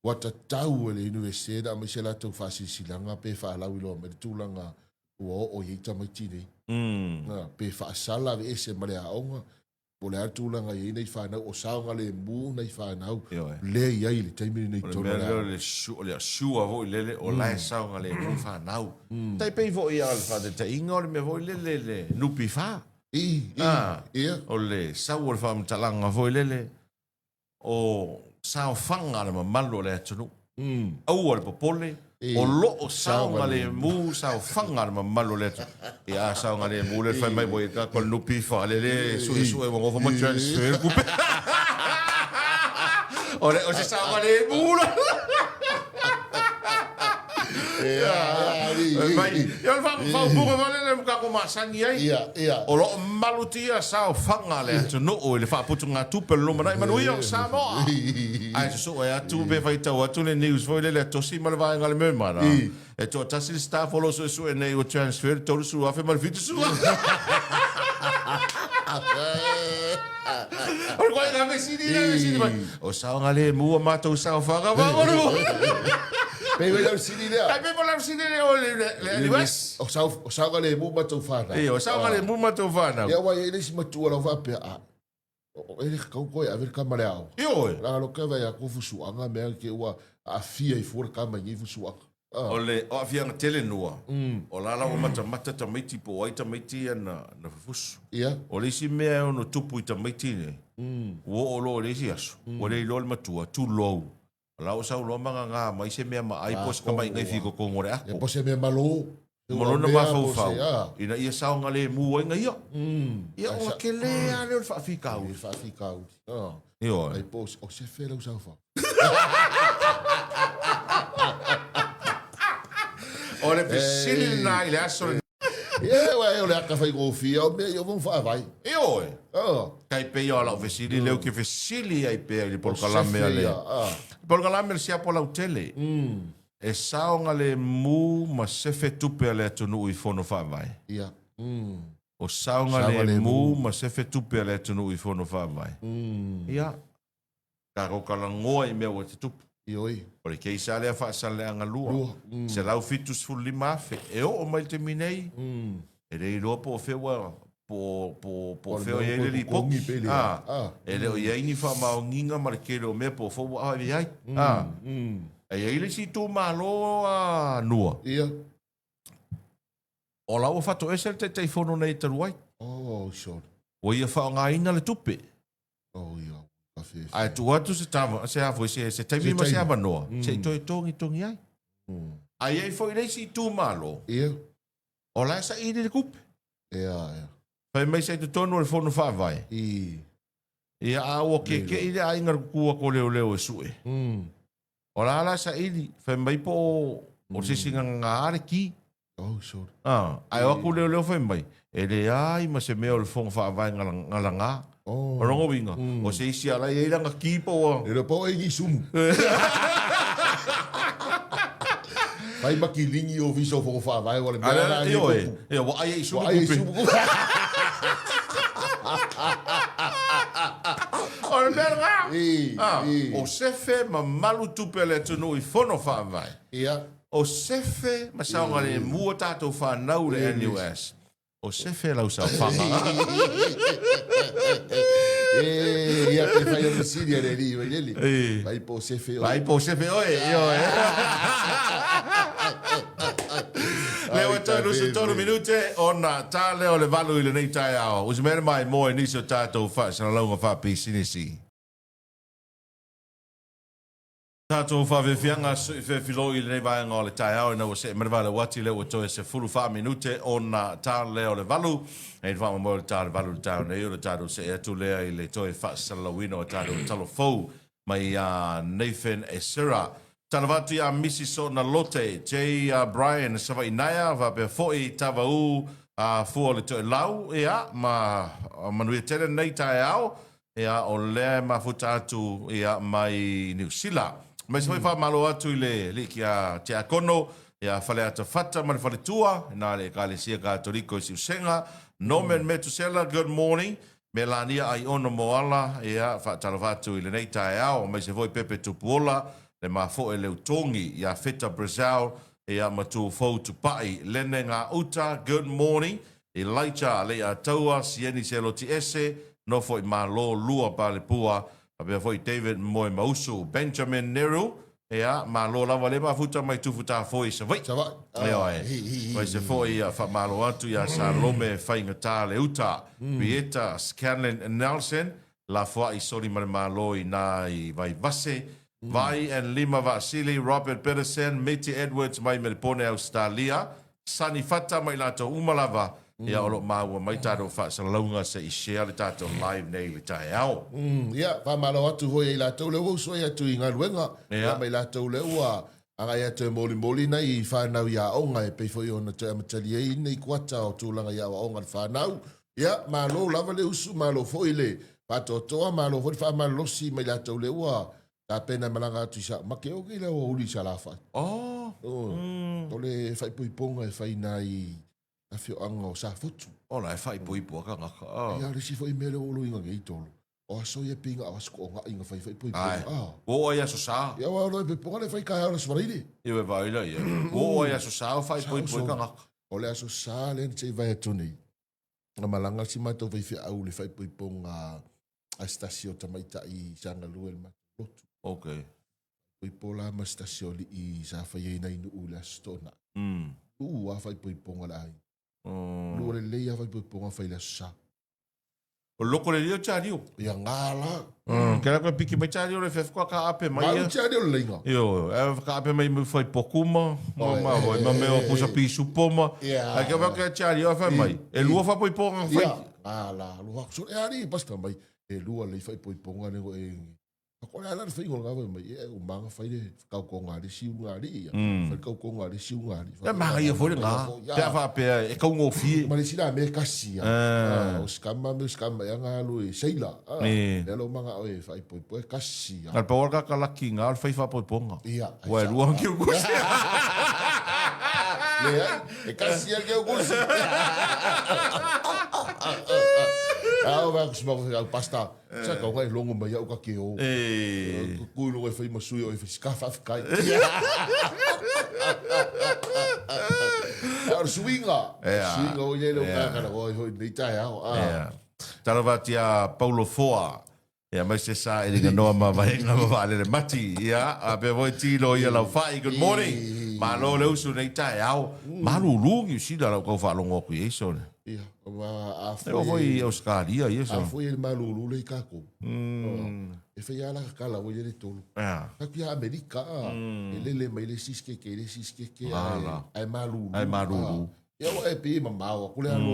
Ua tatau e le Iunivesite ona aumai se latou faasilasilaga pe faalauiloa mai le tulaga ua oo i ai tamaiti nei. Pe faasala aveese ma le aoga, po o le a le tulaga e i ai nai fanau, o saogalemu nai fanau lea e i ai i le taimi lenei i totonu o le aoga. O le mea lea o le assure foi lele o la e saogalemu fanau. Tai pei foi lava o le faataitaiga o le mea foi lele le NPF. O le sau o le faamatalaga foi lele o saofaga a le mamalu o le atunuu. Aua le popole, O lo o saogalemu saofaga a le mamalu o le atunuu. Ia a saogalemu lea fai mai ua i tatou le NPF lea le suesue ua nofo ma transfer le tupe. O le o se saogalemu la. Mai, ia o le faaupuga foi lele ua tatou masani ai. O lo o malutia saofaga a le atunuu i le faaputugatupe o le lumanai manuia o Samoa. Ae susue atu pe faitau atu le news foi lele a Tosi ma le vaega a le Merman, a. E toatasi le staff o lo o suesue nei ua transfer le 30,000 ma le 70,000. O le koiga fesili lea fesili mai. O saogalemu a matou saofaga faamolemole. Pei foi lau sili lea. Ai pei foi lau sili lea o le le US. O sao o saogalemu matou fanau. Ia o saogalemu matou fanau. Ia ua i ai le isi matua lau faapea a o e le tatau toe ave le tama i le aoga. Ioe. Leaga loa ke vaai atu fusuaga mea ke ua aafia ai fua le tama i nei fusuaga. O le o aafiaga tele nua, o la la ua matamata tamaiti po o ai tamaiti ia na, na fufusu. Ia. O le isi mea e ono tupu i tamaiti nei, ua oo loa i le isi aso, ua le iloa le matua, tulou, o la ua sau loa ma gaga mai se mea maai po o se tamaiga i fitotonu o le ato. Ia po o se mea malo. Ma lona mafaufau, ina ia saogalemu ai na ia. Ia ona tele lava lea o le faafitauli. Le faafitauli. Ioe. Ai po o se fea lau saofaga. O le fesili lena i le aso lenei. Ia, aua o le ata faigofie o mea ia ua faavae. Ioe. Tai pei o lau fesili lea ou te fesili ai pea i le polokalame a le polokalame a le siapo lautele. E saogalemu ma sefe tupe a le atunuu i fono faavae. Ia. O saogalemu ma sefe tupe a le atunuu i fono faavae. Ia. Tatou talanoa i mea ua tutupu. Ioe. O le case lava lea Faasaleleaga 2, $175,000. E oo mai i le taimi nei, e le iloa po o fea ua, po o, po o fea o i ai le lipoti. E le o i ai ni faamaoniga ma le tele o mea po o fea ua ave i ai. E i ai le isi itumalo a Nua. Ia. O la ua fatoese le Taitaifono nei talu ai. Oh, sure. Ua ia faaaogaina le tupe. Oh, ia. Ae tuu atu se tava, se a foi, se, se taimi ma se avanoa, mm. se i toe togitogi ai. Mm. Ae i ai foi le isi itumalo, Ia. o la e saili le tupe. Ia, ia. Fai mai sa i totonu o le fono faavae. I. Ia, a ua keke'i le aiga le kuku atu o leoleo e sue. Mm. O la la saili, fai mai po o se isi gagaga le ki. Oh, sure. Ah, ae o atu leoleo fai mai, e leai ma se mea o le fono faavae galaga. Oh. O lona uiga, o se isi ala e i ai lana ki po ua... E le po e ni sumu. Fai ma kilini o ofisa o fono faavae ua le mea la ni kupu. Ia, ua ai e i sumu kupe. Ua ai e i sumu kupe. O le mea lena. O sefe ma malu tupe a le atunuu i fono faavae. Ia. O sefe ma saogalemu a tatou fanau i le NUS. O sefe lau saofaga. E, ia pe fai o le sili a le alii mai lele. Vai po o sefe oe. Vai po o sefe oe, ioe. Lea ua toe 23 minute ona ta lea o le 8 i lenei taeao. Usi mai le maimoa i nisi o tatou faasalalauga faapisinisi. Tatou faafiafiaga sui fefilo'i i lenei vaega o le taeao ina ua see mai le valaau ati lea ua toe 14 minute ona ta lea o le 8. E le faamoemoe o le ta o le 8 i le taeao nei o le tatou see atu lea i le toe faasalalauina o tatou talo fou mai ia Nathan Esera. Talava atu ia Misi Soona Lote, J. Brian Savaii Naea faapea foi Tavaū Fua o le Toelau ia ma manuia tele lenei taeao. Ia, o lea e mafuta atu ia mai Niu Sila. Aemaise foi faamalo atu i le alii kia Tiakono ia Faleata Fata ma le faletua na le Ekalesia Katoliko i Siusega. Norman Metusela, good morning. Melania Aiono Moala, ia, faatalofa atu i lenei taeao. Aemaise foi Pepe Tupuola, le mafoe Leutogi, ia Feta Brazil, ia ma Tuufou Tupai. Lene Gauta, good morning. Elijah Leiataua, Sieni Seloti Ese, Nofo i Malo, Lua Palepua, faapea foi David Moemausu, Benjamin Neru, ia, malo lava le mafuta mai Tufutafoe i Savaii. Savaii. Ioe. Aemaise foi faamalo atu ia Salome Faigata Leuta, Pieta Scanlon Nelson, Lafoai Solimalemalo i na i Vaivase, Vai and Lima Vaasili, Robert Biddison, Miti Edwards mai Melepone Ausetalia, Sonny Fata ma i latou uma lava, ia o lo o maua mai tatou faasalalauga se i share le tatou live nei i le taeao. Ia, faamalo atu foi ia i latou lea ua usuai atu i galuega, ia ma i latou lea ua agai atu e molimoli nai fanau i aoga e pei foi ona toe amatalia ai nei kuata o tulaga i aoaoga a le fanau. Ia, malo lava le usu, malo foi le faatoatoa, malo foi le faamalolosi mai latou lea ua tapena e malaga atu i sa make oke i le aoauli i Salafai. Oh. O le faaipoipoga e fai nai afioaga o Safotu. Ola e faaipoipo a tagata. Oh. Ia, o le isi foi mea lea ua ou loiga nei Tolo, o aso ia pei na o aso toonai na fai faaipoipoga. Ah. Ua oo ai aso Sa. Ia, aua o le faaipoipoga lea e fai taeao le Aso Faraile. Ia, e vaai la i ai. Ua oo ai aso Sa o faaipoipo ai tagata. O le Aso Sa lea na se i vae atu nei, na malaga si matou faifeau i le faaipoipoga a se tasi o tamaitai sa galue i le matou lotu. Okay. Faaipoipo la ma se tasi o alii sa fai ai nai nuu i le Aso Toonai. Nuu lava faaipoipoga a le aiga. Nuu lelei lava faaipoipoga fai i le Aso Sa. O loko le lio Charlie o. Ia ngā la. Ke la koe piki mai Charlie o le fefko ka ape mai. Mau Charlie o le leinga. Io, e ka ape mai mu fai pokuma, ma ma voi ma me o pusa pisu poma. Ai ke va ke Charlie o fa mai. E lua fa poi ponga fai. Ia, ngā la, lua. So e ari pasta mai. E lua le fai poi ponga ne ko e Ko le ala le whainga o ngā mai, e o manga whai le whakauko ngā le siu ngā li ia. Whai kauko ngā le siu ngā li. E manga ia foi le ngā. Pea wha pea e kaungofie. Ma le sila me kasi ia. O skama me skama ia ngā lo e seila. E lo manga o e whai poi poi kasi ia. Nā pawar ka kalaki ngā o le whai wha poi ponga. Ia. Ua e rua ki ukusi. Le ai, e kasi ia ki ukusi. Ao vai kusuma ko pasta. Sa kau ngai longo mai au ka ke o. E. Ko kui longo e whai masui o e whai ska whawhikai. A o suinga. Suinga o ia leo kākana o hoi nei tae ao. Ea. Talofa atu ia Paulo Foa. Ia mai se sa e ringa noa ma vaenga ma vaalele mati. Ia, a pea foi tilo ia lau whai. Good morning. Malo le usu nei tae ao. Malulu ngi usila lau kau whaalongo aku i eiso ne. Ia, a foi. E foi i Australia ia so. A foi e malulu le kako. E fai ala kala o le tolu. Ia. Ka pia Amerika e lele mai le siske ke le siske ke ai malulu. Ai malulu. Ia wa e pe mamao ko le alo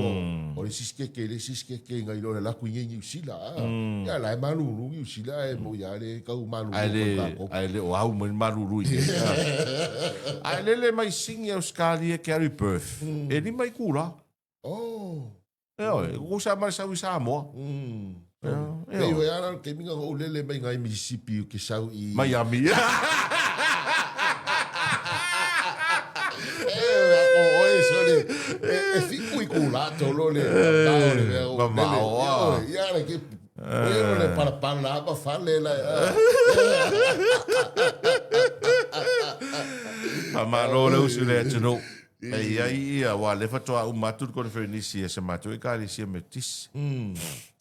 o le siske ke le siske ke ngai lo le la kuinge New Zealand. Ia la e malulu New Zealand e mo ia le kau malulu. Ai le ai le o au mai malulu i. Ai lele mai singi Australia Gary Perth. E ni mai kula. Oh. E oe, ko sa mai sau i Samoa. E oe ara ke minga o lele mai ngai Mississippi ke sau i Miami. E o oe sole e fiku i ko lato lo le mamao le mea o lele. Ia le ke Oe o le palapala ma fale la. Faamalo le usu le atunuu. E i ai ia, aua o lea faatoa uma atu le koneferenisi a se matou Ekalesia Metotisi.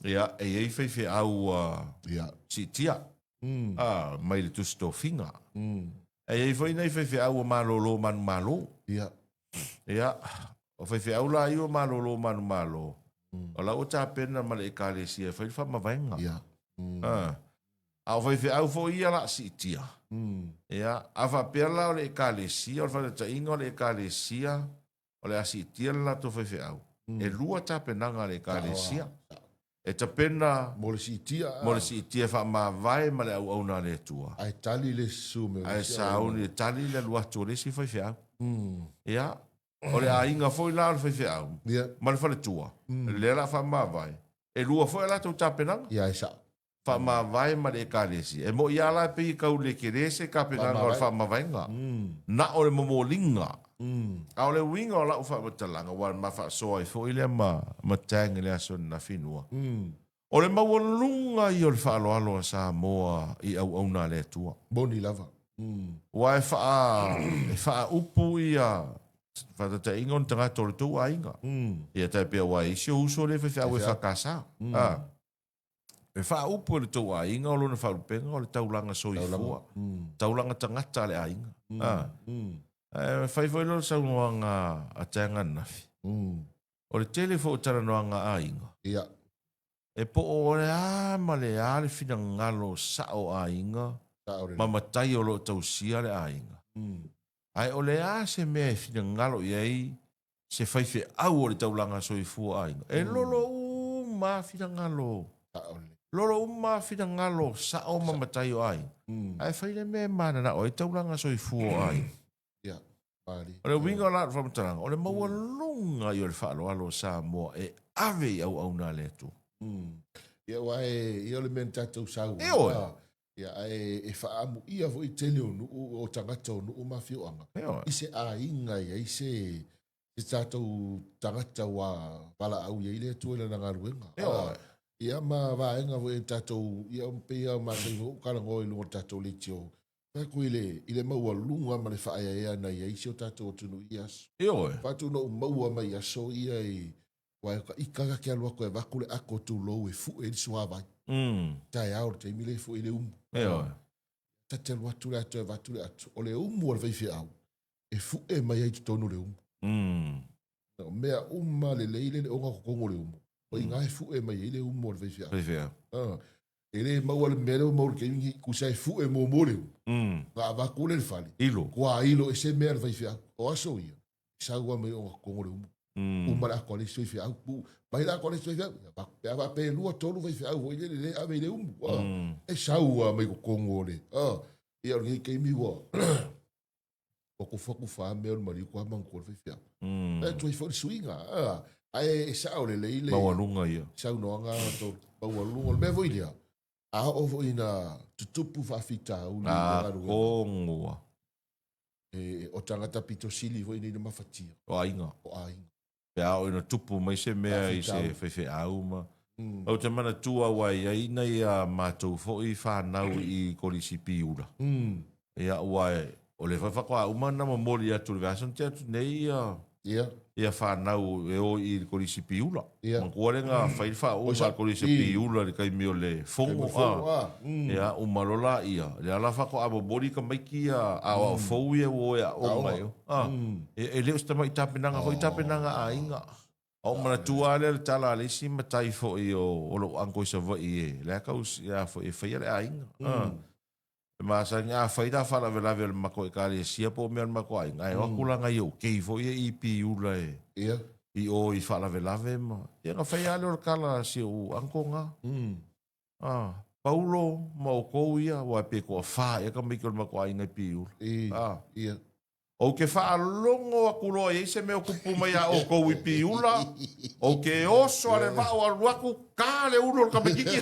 Ia, e i ai faifeau ua siitia mai le Tusi Tofiga. E i ai foi nai faifeau ua malolo manumalo. Ia, o faifeau la ia ua malolo manumalo, o la ua tapena ma le Ekalesia e fai le faamavaega. A o faifeau foi ia la siitia. Ia, a faapea la o le Ekalesia, o le faataitaiga o le Ekalesia, o le a siitia le latou faifeau. E lua tapenaga a le Ekalesia. E tapena mo le siitia, mo le siitia e faamavae ma le auauna a le Atua. Ae tali le susu me Ae sauni e tali le alu atu o le isi faifeau. Ia, o le aiga foi la o le faifeau ma le faletua, lea la faamavae, e lua foi a latou tapenaga. Ia, e sao. Faamavae ma le Ekalesia. E moʻi lava la e pei e kau le kele se tapenaga o le faamavaega, na o le momoliga. A o le uiga o lau faamatalaga, ua ma faasoa ai foi lea ma ma tag i le aso ananafi nua. O le maualuga ia o le faaaloalo a Samoa i auauna a le Atua. Moni lava. Ua e faa e faaupu ia faataitaiga o ni tagata o le tou aiga. Ia tai pea ua e isi o uso le faifeau e FKS. E faaupu e le tou aiga o lona faalupega o le taulaga soifua, taulaga tagata a le aiga. Ae fai foi lea o le saunoaga a Teaga ananafi, o le tele foi o talanoaga a aiga, e po o le a ma le a le finagalo sao o aiga. Ma matai o lo o tausia le aiga. Ae o le a se mea e finagalo i ai se faifeau o le taulaga soifua aiga? E lolo uma lava finagalo. Lolo uma lava finagalo sao ma matai o aiga. Ae fai le mea e mananao ai taulaga soifua o aiga. O le uiga o la faamatalaga, o le maualuga ia o le faaaloalo o Samoa e ave i auauna a le Atua. Ia, aua e, ia o le mea na tatou sau ai. Ioe. Ia, ae e faaamuia foi tele o nuu, o tagata o nuu ma afioaga. Ioe. I se aiga e i ai se, se tatou tagata ua valaau i ai le Atua i lana galuega. Ioe. Ia, ma vaega foi e tatou, ia, pei lava o matou foi ua talanoa i luga o le tatou leitio, Fai atu i le, i le maualuga ma le faaeaea na i ai si o tatou atunuu i ia aso. Ioe. Fai atu na ou maua mai aso ia i, aua e ita ta te alu atu e avatu le ato tulou e fue ai le suavai. Taeao i le taimi lea e fue ai le umu. Ioe. Ta te alu atu le ato e avatu le ato, o le umu a le faifeau e fue mai ai i totonu o le umu. O mea uma lelei le ona totonu o le umu. O i ina e fue mai ai le umu a le faifeau. Faifeau. E le maua le mea lea ua maua i le taimi lenei, tusa e fue muamua le umu. Ona avatu lea i le fale. Ilo. Ua ilo ese mea a le faifeau. O aso ia, e sau lava mai ona totonu o le umu. Uma le ato a le isi faifeau, tuu mai le ato a le isi faifeau, avatu. Pe a faapea e lua tolu faifeau foi lele e ave i le umu. E sau lava mai totonu o le, ia o lenei taimi ua ua tufatufa mea o le maliu toa manatua le faifeau. E tuai foi le suiga, ae e sao lelei le maualuga ia. Saunoaga to maualuga. O le mea foi lea, a oo foi ina tutupu faafitauli i le galuega. Konua. E, o tagata pito sili foi nei na mafatia. O aiga. O aiga. Pe a oo ina tupu mai se mea i se faifeau ma. Ou te manatua aua e i ai nai a matou foi fanau i Kolisi Piula. Ia aua o lea foi faatoa uma ona momoli atu i le vaiaso na tea atu nei ia ia fanau e o i le Kolisi Piula. Manatua lea na fai le faauuga a le Kolisi Piula i le taimi o le Fono a. Ia uma loa laia, lea la faatoa momoli tamaiti ia aoao fou ia ua o e aoga i o. E le o se tamai tapenaga foi tapenaga a aiga. A ou manatua lava lea o le tala a le isi matai foi o lou uncle i Savaii e la e tau a foi e faia le aiga. E masani a fai la faalavelave o le matou ekalesia po o mea o le matou aiga, ae o atu la nai ou kei foi ia i Piula e i o i faalavelave ma ia na fai lava lea o le tala a si ou uncle na. A, Paulo ma outou ia, aua pe toafa ea tamaiti o le matou aiga i Piula. A. Ia. Ou te faalogo atu loa e i ai se mea o tupu mai iā outou i Piula, ou te oso a le vaa o alu atu, ta le ulu o le tamaititi.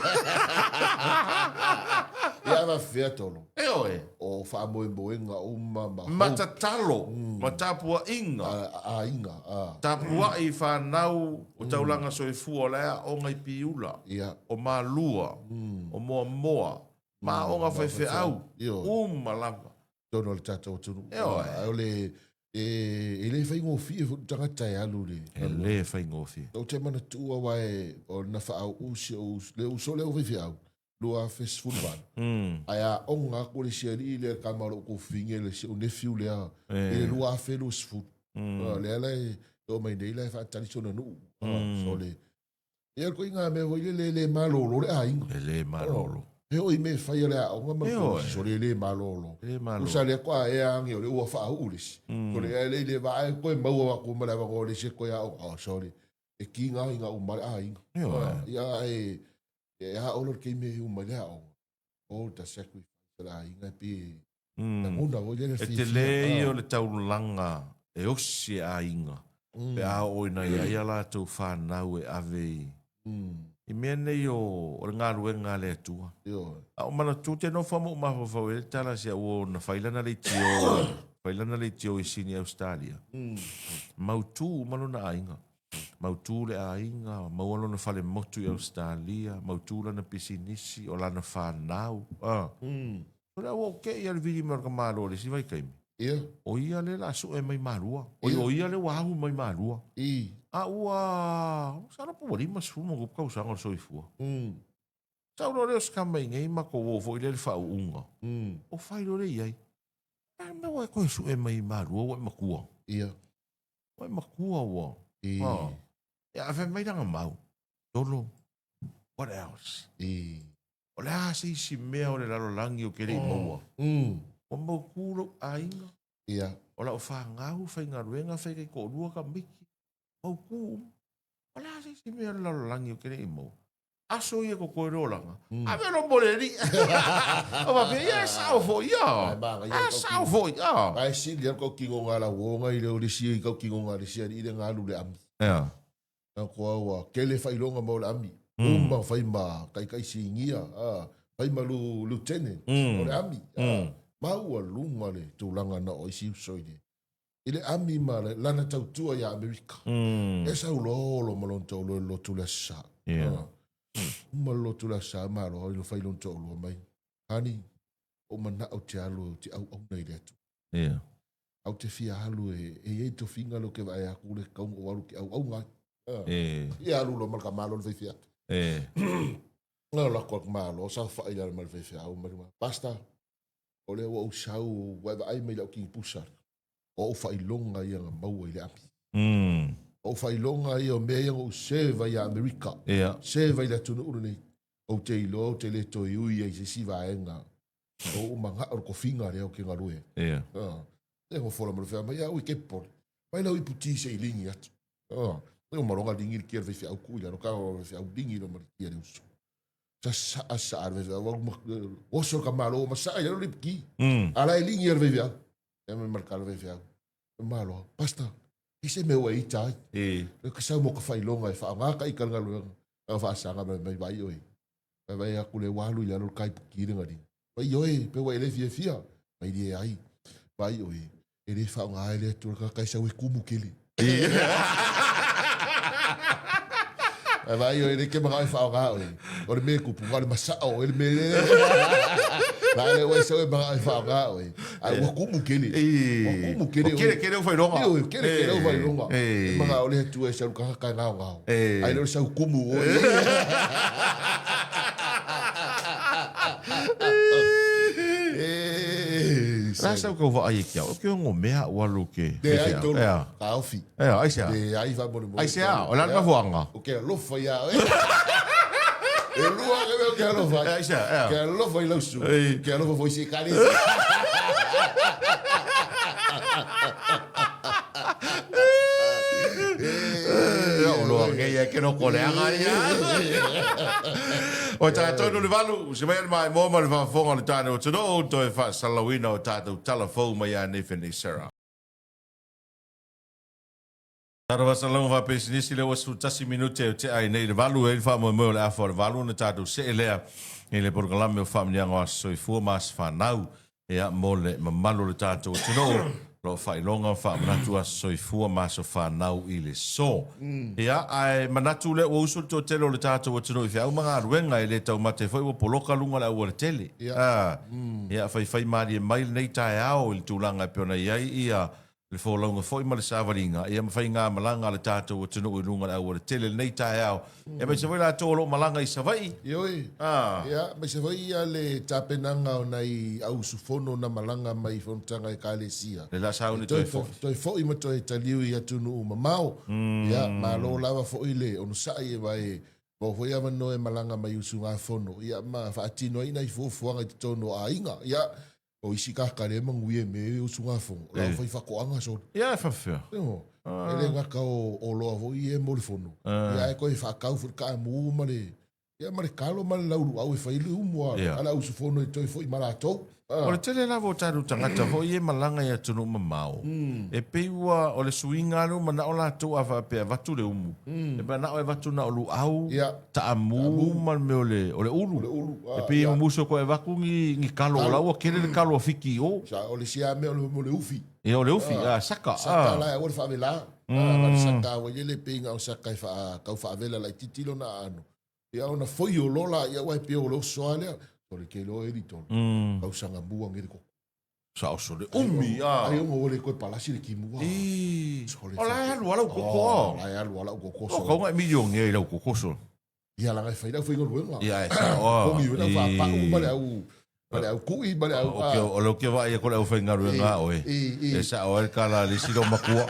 Ia faafefea Tolo. Ioe. O faamoemoega uma ma. Ma tatalo, ma tapuaiga. A aiga, a. Tapuai fanau o taulaga soifua o la e aoga i Piula. Ia. O Malua, o Moamoa, ma aoga faifeau, uma lava. Totonu o le tatou atunuu. Ioe. Ae o le, e, e le faigofie foi le tagata e alu i le. E le faigofie. Ou te manatua aua e, o na faauu si ou, le uso lea o faifeau, 2018. Ae aoga atu le isi alii lea, le tama o lou tuafafine, le si ou nephew lea, i le 2020. Lea la e oo mai nei la e faatali sona nuu. So le, Ia ko inga mea foi lele e le malolo le aiga. E le malolo. E oo i mea e fai a le aoga ma le kolisi, sole e le malolo. E le malolo. Usa lea koa e ange o le ua faauu le isi. Sole e le i le vaa e koe maua atu ma le avanoa o le isi e koe aoga. Oh, sole. E kiga inga uma le aiga. Ia e, e aoga le taimi e uma i le aoga. Oh, the sacrifice a le aiga e pei e lagona foi lea le E fiafia. tele ia o le taulaga e osi e aiga pe a oo ina i ai a latou fanau e ave i i mea nei o le galuega a le Atua. A o manatua te nofo ma ou mafaufau i ai le tala a si au uo na fai lana leitio, fai lana leitio i Sini Ausetalia. Mautu uma lona aiga. Mautu le aiga, maua lona fale motu i Ausetalia, mautu lana pisinisi, o lana fanau. O le ua okei a le vili mai o le tamaloa i le isi vaitaimi. Ia. O ia lea la sue mai Malua. Oi, o ia lea ua ahu mai Malua. I. A ua, masalo po ua 50 ma ono tupu tausaga o le soifua. Sau loa lea o si tama i nei matou o foi lea i le faauuga. O fai loa lea i ai. A mea ua e toe sue mai Malua ua e matua. Ia. Ua e matua ua. I. Ia, a fai mai lana mau. Tolo, what else? I. O le a se isi mea o le lalolagi ou te le i maua? Ua mautu lou aiga. Ia. O lau fanau, faigaluega, fai taitoalua tamaiti. Mautu uma. O le a se isi mea o le lalolagi ou te le i maua? Aso ia totoe le olaga, ave loa mo le Alii. O faapea, ia e sao foi, ia. E sao foi, ia. Ae sili lava le tautinoga a lau uo nai lo le isi tautinoga a le isi alii lea na alu i le ami. Ia. Ko ua tele faailoga mo le ami. Uma fai ma taitai sinia, fai ma lieutenant o le ami. Maualuga le tulaga na o isi uso i le i le ami ma lana tautua ia Amerika. E sau loa olo ma lona toalua i le lotu le Aso Sa. Uma le lotu le Aso Sa, malo i fai lona toalua mai. Honey, ou manao ou te alu ou te auauna i le Atua. Au te fia alu e i ai tofiga lea ou te vaai atu le tatau ona ou alu ou te auauna ai. Ia alu loa ma le tama loa le faifeau. Na alu atu le malo, saofai i lalo ma le faifeau ma le Pastor, o lea ua ou sau ua e vaai mai i lau kinipusa. O ou faailoga ia na maua i le ami. O ou faailoga ia o mea ia na ou serve ai ia Amerika. Serve ai i le atunuu lenei. Ou te iloa ou te le toe ui ai i se isi vaega. O ou manao le tofiga lea ou te galue ai. E nofo ma le faifeau mai, ui ke popole. Mai lau ipu ti se i ligi atu. E uma loa ligi le kia le faifeau tuu i lalo, ka le faifeau ligi loa ma le kia le uso. Sasaa saa le faifeau, oso le tamaloa ma saa i lalo le ipu ti. A la e ligi e le faifeau. E mai ma le tala faifeau. Malo, Pastor, i se mea ua e ita ai. E ka sau mo ka faailoga e faaaoga ka ita le galuega. Ka faasaga mai mai vai oe. Vai vai aku le ua alu i lalo le kai puki le ngali. Vai oe, pe ua e le fiafia. Vai le ai. Vai oe, e le faaaoga ai le Atua le kai sau e kumu kele. Vai vai oe, le ke manao e faaaoga oe. O le mea e kupu, o le masaa oe le mea le. Vai le oe sau e manao e faaaoga oe. Ae ua kumu kele. Ua kumu kele. O kele kele o faailoga. Ioe, kele kele o faailoga. E manao le Atua e sau tagata e gaogao. Ae le o le sau kumu oe. La sau kau vaai e kia, o ke ongo mea au alu ke. Leai tolu, taofi. Ea, aisea? Leai faamolemole. Aisea, o le a le mafuaaga? Ou te alofa ia oe. E lua ke mea ou te alofa ai. Aisea, ea. Ke alofa i lau susu. Ke alofa foi i se ekalesia. Uloa ngeia ke loko leaga ia. O tatou no le valu, se mai le maimoa ma le faafofoga o le tāne o atunuu, toe faasalalauina o tatou tala fou mai ia nei Fenei Sarah. Tatou faasalalauga faapisinisi lea ua 11 minute e tea ai nei le valu, e i ai le faamoemoe o le afa o le valu ona tatou see lea i le polokalame o Faamanuiaga o Aso Soifua ma Aso Fanau ia mo le mamalu o le tatou atunuu o lo o faailoga ma faamanatu aso soifua ma aso fanau i le so. Ia, ae manatu lea ua usu le toatele o le tatou atunuu i feau ma galuega e le taumate foi ua poloka luga o le aualatele. Ia, ia faifai malie mai lenei taeao i le tulaga e pei ona i ai ia le folauga foi ma le savaliga, ia ma faigamalaga a le tatou atunuu i luga o le aualatele i lenei taeao, aemaise foi latou o lo o malaga i Savaii. Ioe, ia, aemaise foi ia le tapenaga o nai au usufono na malaga mai i fonotaga a Ekalesia. Le la sauni toe foi. Toe foi ma toe taliu i atunuu mamao. Ia, malo lava foi le onosai e vae maua foi avanoa e malaga mai i usugafono, ia, ma faatino ai nai fuafuaga i totonu o aiga. Ia, O isi kaka lea e manuia i mea ia usugafono, o la ua fai faatoaga solo. Ia e faapefea? Ioe. E le gata o oloa foi ia e mo le fono, ia ae toe faatau foi le kaamu ma le, ia ma le talo ma le lauluau e fai le umu a le au usufono e toe foi ma latou. O le tele lava o tatou tagata foi ia e malaga i atunuu mamao, e pei ua o le suiga lava lea ua manao latou a faapea e avatu le umu, e manao e avatu na o luau, taamu ma le mea o le, o le ulu. O le ulu. E pei e musu koe avatu ni, ni kalo, o la ua kele le kalo a Fiti i o. Sa, o le isi lava mea o le, o le ufi. Ia, o le ufi, a, saka. Saka la e aua le faavela. A, le saka ua i ai le pei na o saka e faa, tau faavela laitiiti lona aano. Ia ona foi o lola, ia aua e pei o le oso lava lea. Sole ke iloa e Elitona. Tausaga mua nei le koko. Sa oso le umi, a. Ai ona ua le toe palasi le timu, a. Sole O la e alu a lau koko, a. O la e alu a lau koko, sole. O kau ngai milionea i lau koko, sole. Ia laga e fai le aufaigaluega. Ia e sao a. Kogi oi le au faapau ma le au ma le au kui ma le au a. O le ke vaai aku le aufaigaluega a oe. E sao ai le kala a le isi lou makua.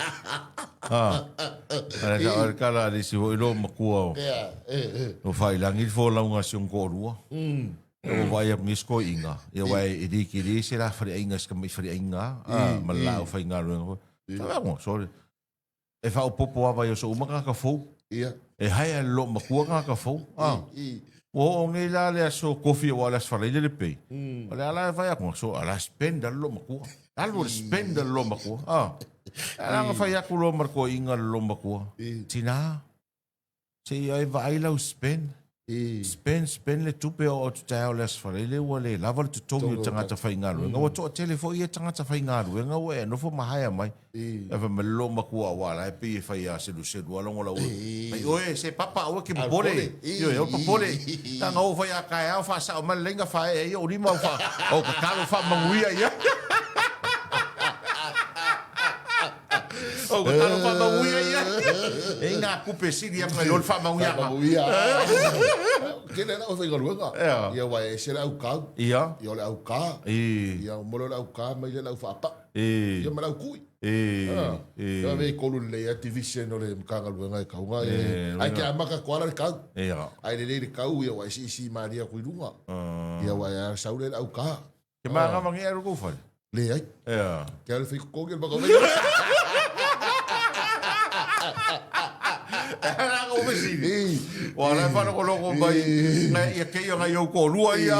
A. E sao ai le kala a le isi foi lou makua. Ia, e, e. O Faiilagi le folauga a si ona toalua. Ua vaai atu nei si toeaina, ia aua e le tele se la faleaiga si tamai faleaiga a, ma le laau faigaluega foi. Sa fai atu, sole, e faaopoopo lava i aso uma tagata fou. E hire e le loomatua tagata fou. Ua oo nei la le aso tofi aua o le aso Faraile le pay. O lea la e fai atu, so o le a spend lava le loomatua. Alu e spend le loomatua. A la na fai atu loa ma le toeaina le loomatua, tina, Se i ai vaai lau spend. Spend, spend le tupe oo atu taeao le Aso Faraile ua le lava le totogi o tagata faigaluega. Ua toatele foi ia tagata faigaluega ua e nofo ma hire mai. Ae fai mai le loomatua aua la e pei e fai a seluselu a logo lau. Mai oe se papa aua e te popole. Ioe aua popole. Tanga ou fai a taeao faasao mai le laina faaee ai ou lima ou fa ou tatalo faamanuia i ai. Ou tatalo faamanuia i ai. E i ngā kupe sili atu nai lo le faamanuiaga. Faamanuia. Tele la o faigaluega. Ia aua e ese le aukau. Ia. Ia o le auka. Ia mo le auka mai le lau faapaa. Ia ma le aukui. Ia ve kolu lelei a division o le Matagaluega e kauga e ai ke amata koala le kau. Ia. Ai lelei le kau ia aua e siisii malie atu i luga. Ia aua e sau le auka. Ke māngama nge alu kou fale? Leai. Ea. Ke alu whai kokogi le maka Ana ko fesili. Wa la fa loko loko mai ngai ia keia ngai au ko lua ia.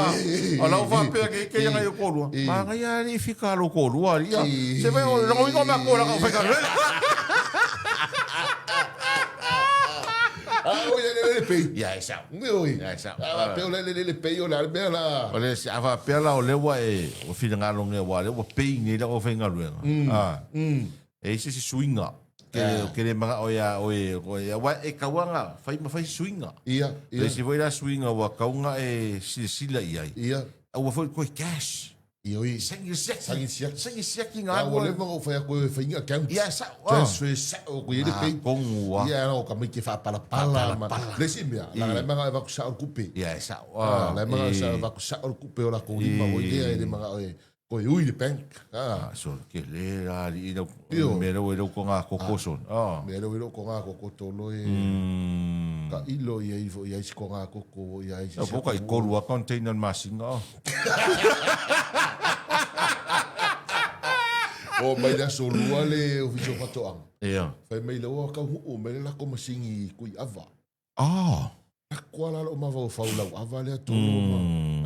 Ala o fa pea ke keia ngai au ko lua. Ma ngai ia ni fika lo ko lua ia. Se vai o longo ingo ma ko la ko fika. Ah, oi, le, le, le, pei. Ia e sao. Oi. Ia e sao. Ah, pe o le, le, le, le, pei o le ale mea la. O le se a faapea la o lea ua e ua finagalo nei aua o lea ua pei nei lau aufaigaluega. Ah. E i ai se isi suiga ke ke le manao iā oe oe aua e tatau lava ona fai ma fai se suiga. Ia, ia. Le isi foi la suiga ua tatau ona e silasila i ai. Ia. Aua foi toe cash. Ioe. Saini siaki. Saini siaki. Saini siaki ngā Ia, ua leva ona ou fai atu e fai ni account. Ia, sao. Transfer sao atu i ai le pay. Tonu lava. Ia, o ka mai ke faapalapala ma. Le isi mea, leaga la e manao e avatu sao le kupe. Ia, e sao. La e manao e avatu sao le kupe o lakou lima foi lea, e le manao e toe ui le bank. Ah, so ke le la alii lau mea lea ua i lau toga koko sona. Mea lea ua i lou toga koko tolo e tailo i ai foi i ai si toga koko i ai si. Po o tai-tolu lava container i le masina. Oo mai le aso lua le Ofisa o Faatoaga. Ia. Fai mai le ua tauhuu mai le lako masini i Kuiava. Ah. Lako a la lou mafaufau i lau ava lea tolo ma.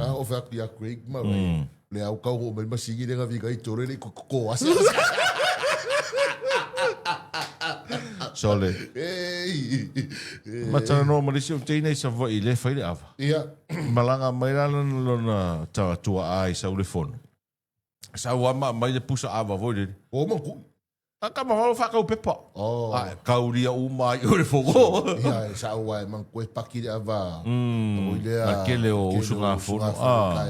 A oo fai atu ia Craig ma Ray. Le au tauhuu mai le masini lea na viga i tolo e le i koko ase. Sole. Ei. Ma talanoa ma le isi o teina i Savaii lea e fai le ava. Ia. Malaga mai la lana lona tuaa i sau le fono. Sau lava ma aumai le pusa ava foi lele. O ma kui. A ka ma whakau pepa. Oh. A kauria uma ai o le fono. Ia, e sau ai man koe paki le ava. O lea. A kele o usugafono. Ah.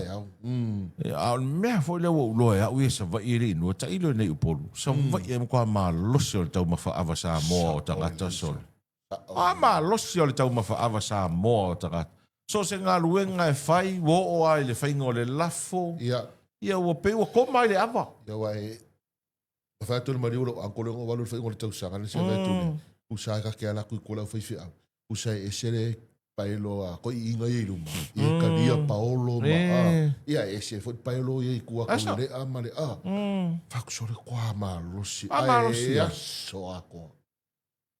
E, a o le mea foi lea ua ou iloa e au ia Savaii e le i inua, tailo i nei Upolu. Savaii e matua malosi o le taumafa ava Samoa o tagata sole. A malosi o le taumafa ava Samoa o tagata. So o se galuega e fai, ua oo lava i le faiga o le lafo. Ia. Ia ua pei ua koma ai le ava. Ia aua e fai atu le maliu o lou uncle lea ona ou alu i le faiga o le tausaga le isi atu le usa e kake ala atu i kua le aufaifeau. Usa e ese le paelo a koiiga ia i luma. Ia kalia paolo ma a. Ia e ese foi paelo ia i kua atu i le a ma le a. Fai atu sole koa malosi. Ai e aso atoa.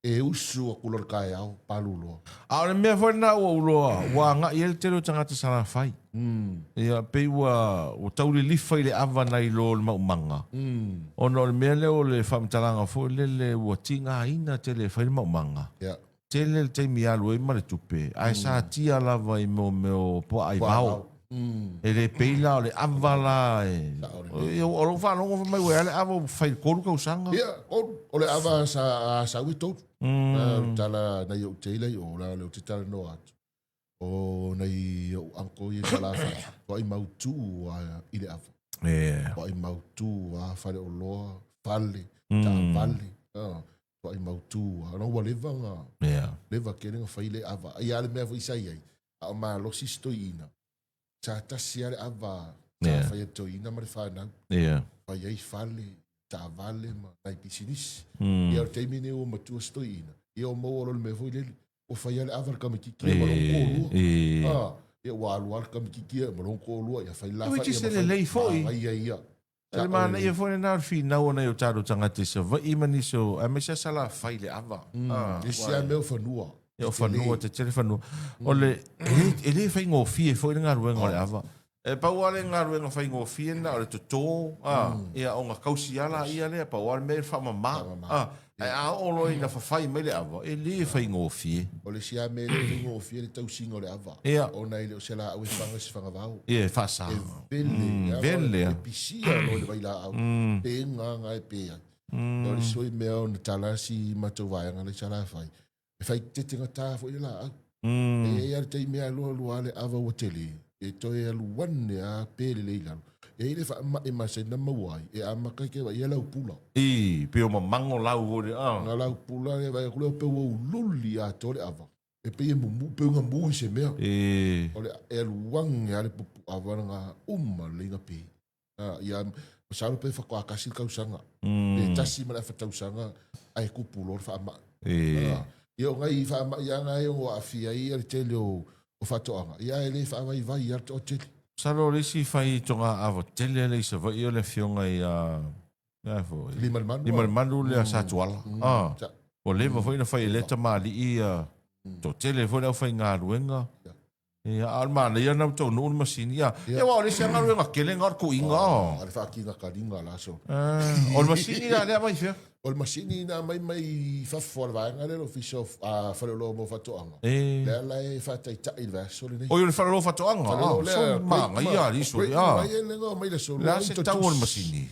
E usu aku loa i le taeao, palu loa. A o le mea foi lena ua ou iloa, ua agai ai le tele o tagata Salafai. Ia, pei ua, ua tau lilifa i le ava nai lo le maumaga. Ona o le mea lea o le faamatalaga foi lele ua tigaina tele e fai le maumaga. Ia. Tele le taimi e alu ai ma le tupe, ae satia lava i mo mea o puaa aivao. E le pei la o le ava la e... O lou faalogo fai mai ua i ai le ava ua fai i le 3 tausaga. Ia, 3. O le ava sa sau e 3. O le tala nai ou teila i o, la lea ou te talanoa atu. O nai ou uncle ia i Salafai, toai mautu i le ava. Toai mautu a faleoloa, fale, taavale. Toai mautu a. Ua leva na, leva tele na fai le ava. Ia le mea foi sa i ai, a o malosi si toeaina, sa tasi lava le ava sa fai e le toeaina ma le fanau. Fai ai fale, taavale ma nai pisinisi. Ia o le taimi lenei ua matua si toeaina, ia ua maua loa le mea foi lele, ua fai lava le ava i le tamaitiiti ma lona toalua. Ia ua alu lava le tamaitiiti ia ma lona toalua, ia fai le la Which fai is ia e ma fai. lelei foi. Manaia ia. O le manaia foi lena o le finau o nai o tatou tagata i Savaii ma nisi o, aemaise lava Salafai i le ava. Ah, isi lava mea o fanua. Ia, o fanua, tetele fanua. O le, e le, e le faigofie foi le galuega o le ava. E pau lava le galuega faigofie lena o le toto, a, ia, ona tausi lava laia lea, pau lava le mea e faamama. A, ae a oo loa ina fafai mai le ava, e le faigofie. O le isi lava mea e le faigofie le tausiga o le ava. Ia. Ona e le o se laau e faga i se fagavao. Ia, e faasa. E vele. Vele. E pisia loa i le vailaau. Pe gaga e pe ai. O le isi foi mea ona tala si matou vaega la i Salafai, e fai tetegata foi le laau. E i ai lava le taimi e alu alu lava le ava ua tele, e toe alu ane lava pe lelei i lalo. E i ai le faamai masani na maua ai, e amata ai ke vaai ia lau pula. I, pei o mamango lau foi le, a. Na lau pula e vaai atu lea pei ua ululi atoa le ava. E pei e mumu, pei ua mu i se mea. E. O le, e alu ane lava le pupu ava na uma lelei na pe. Ia, masalo pe faatoa tasi le tausaga. Pe tasi ma le afa tausaga ae tupu loa le faamai. Ia o nai faamai lava na e ono aafia ai le tele o faatoaga, ia e le faavaivai lava le toatele. Masalo o le isi fai toga ava tele lea i Savaii o le afioga ia, le a foi? Limalemanu. Limalemanu lea sa Tuala. Ua leva foi ona fai e lea tamalii ia, toatele foi le aufaigaluega. Ia, a o le manaia lena ua taunuu le masini. Ia, ia aua o le isi lava galuega tele lena o le tuiga. O le faatinatalina la so. O le masini la lea aumai fea? O le masini na aumai mai fafo a le vaega lea o le Ofisa o Faleoloa mo Faatoaga. Lea la e faataitai i le vaiaso lenei. Oi o le Faleoloa o Faatoaga. Faleoloa lea. So manaia alii sole. Great lea na aumai le aso Le a se tau o le masini?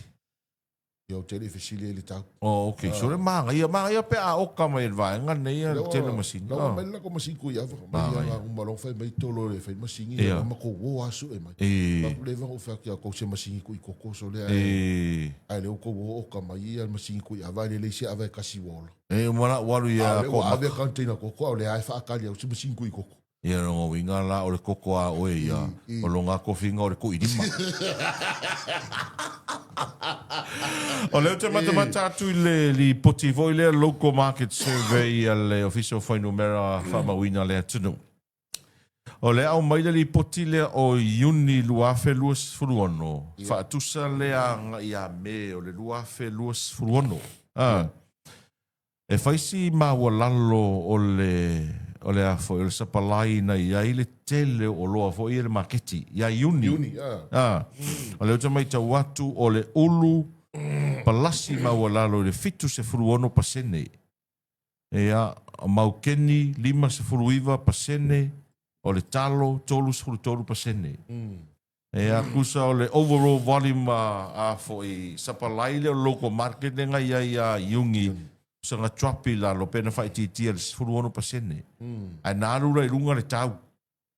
Ia ou te le i fesili ai i le tau. Oh, okay. So le manaia, manaia pe a oka mai e le vaega lenei ia le tele o masini. La ua aumai le latou masini kuiava. Mai ia nga uma loa fai mai tolo e fai masini ia ma matou uo lava sue mai. Fai atu leva ona ou fai atu ia outou se masini kui koko so lea ae lea ua outou o oka mai ia le masini kuiava ae lelei se ava e kasi ua ola. E uma la ua alu ia A o lea ua ave container koko a o lea lava e faatali au se masini kui koko. Ia lona uiga la o le koko a oe ia, o lona kofiga o le kuilima. O lea ou te matamata atu i le lipoti foi lea Local Market Survey a le Ofisa o Fuainumera Faamauina a le Atunuu. O lea aumai le lipoti lea o Iuni 2026, faatusa lea agai ia Me o le 2026. E fai si maualalo o le o le a foi o le sapalai na i ai le tele o oloa foi ia i le maketi ia Iuni. Iuni, a. A. O lea ou te maitau atu o le ulu palasi maualalo i le 76%. Ia, maukeni 59%, o le talo 33%. Ea tusa o le overall volume a foi sapalai lea o le local market lea na i ai ia Iuni tusa na drop i lalo pe na faaitiitia i le 16%. Ae na alu la i luga le tau.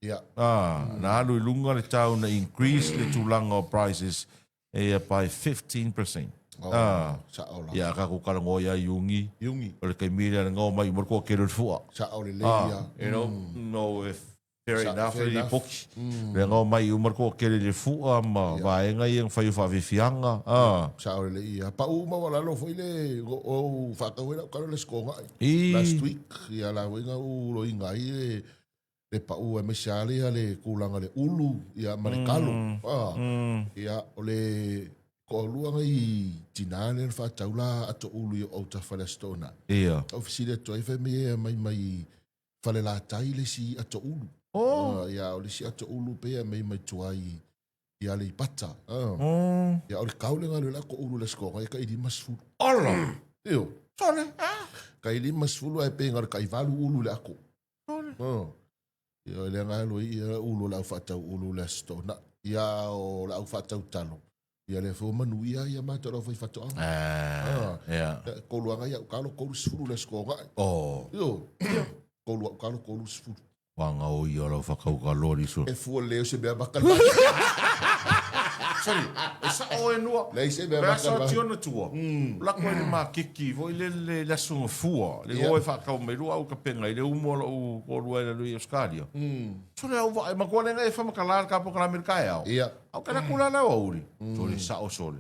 Na alu i luga le tau na increase le tulaga o prices ia by 15%. Sao la. Ia a tatou talanoa ia Iuni, Iuni. o le taimi lea na omai uma le toatele o le fua. Sao lelei ia. You know, no if Fair enough, fair enough. Lipoti. Lea na omai uma le toatele i le fua ma vaega ia na fai o faafiafiaga. Ah. Sao lelei ia. Pau maualalo foi le ou faatau ai lau talo i le Aso Toonai. Last week, ia la foi na ou loiga ai le le pau aemaise lava le le tulaga le ulu ia ma le kalo. Ah. Ia o le toalua nai tina lea na faatau la ato ulu i ou autafa i le Aso Toonai. Ia. Ou fesili atu ai fai mai e aumai mai Falelatai le isi ato ulu. Oh. Ia, o le isi ato ulu pei e mei mai tua i, i Aleipata. Oh. Ia, o le kau le galu le ato ulu le skonga, ia kai 50. Ola! Io. Sole, ah! Kai 50 ai pe ngā kai valu ulu le ako. Sole. Ia, le ngā lo ia ulu le au whaatau ulu le asto. Na, ia o le au whaatau talo. Ia le fo manu ia ia matou lau fai fatoaga. Ah, yeah. Kolu anga ia ukalo kolu sefulu le skonga. Oh. Io. Kolu au kalo kolu sefulu. Wanga o ia lau whakauka lori so. E fua leo se mea maka. Sorry, e sa o e nua. Lei se mea Pe maka. aso ati ona tua. Lako e le makeki, foi le le le aso fua. Le oe whakau mai lua au ka penga i le umo la u kolua e le Australia. Sole au vaai makoa lenga e whamakala le kapo kala Amerika e ao. Ia. Au kana kula lau auri. Sole sao sole.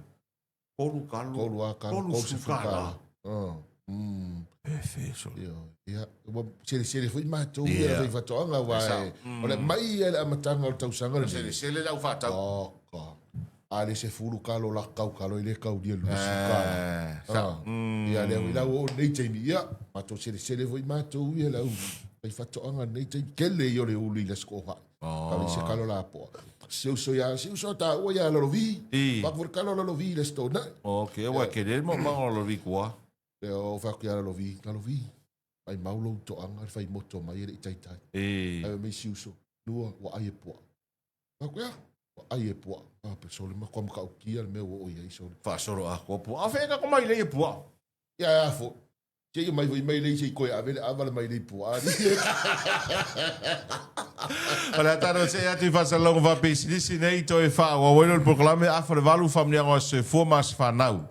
Kolu kalo. Kolu a kalo. Kolu Kolu sukala. sukala. Fefe sole. Ioe. Ia, ua selesele foi matou ia le faifaatoaga aua o le aumai ia i le amataga o le tausaga lenei. Selesele le au faatau. Oka. A le 10 kalo la kau kalo i le kaulia le 20 kalo. Sao. Ia lea foi la ua oo i lenei taimi, ia, matou selesele foi matou ia le au faifaatoaga i lenei taimi. Tele ia o le ulu i le Aso Toofai. Kalo i se kalo lapoa. Si uso ia, si uso a taua ia Lalovi. Faatu foi le kalo a Lalovi i le Aso Toonai. Ok, ua tele le maumauga o Lalovi i tua. Lea o fai atu ia Lalovi, Lalovi, maimau lou toaga le fai moto mai e le i taitai. Ae fai mai si uso, Nua, ua ai e puaa. Fai atu, ea, ua ai e puaa. Ah, pe sole, matua matautia le mea ua oo i ai sole. Faasolo atoa puaa. A o fea e tatou mailei e puaa? Ia, e a foi. Se i mai foi mailei se i toe ave le ava le mailei puaa. O le a tatou see atu i faasalalauga faapisinisi nei toe faaauau ai lea o le polokalame afa le valu faamanuiaga o aso soifua ma aso fanau.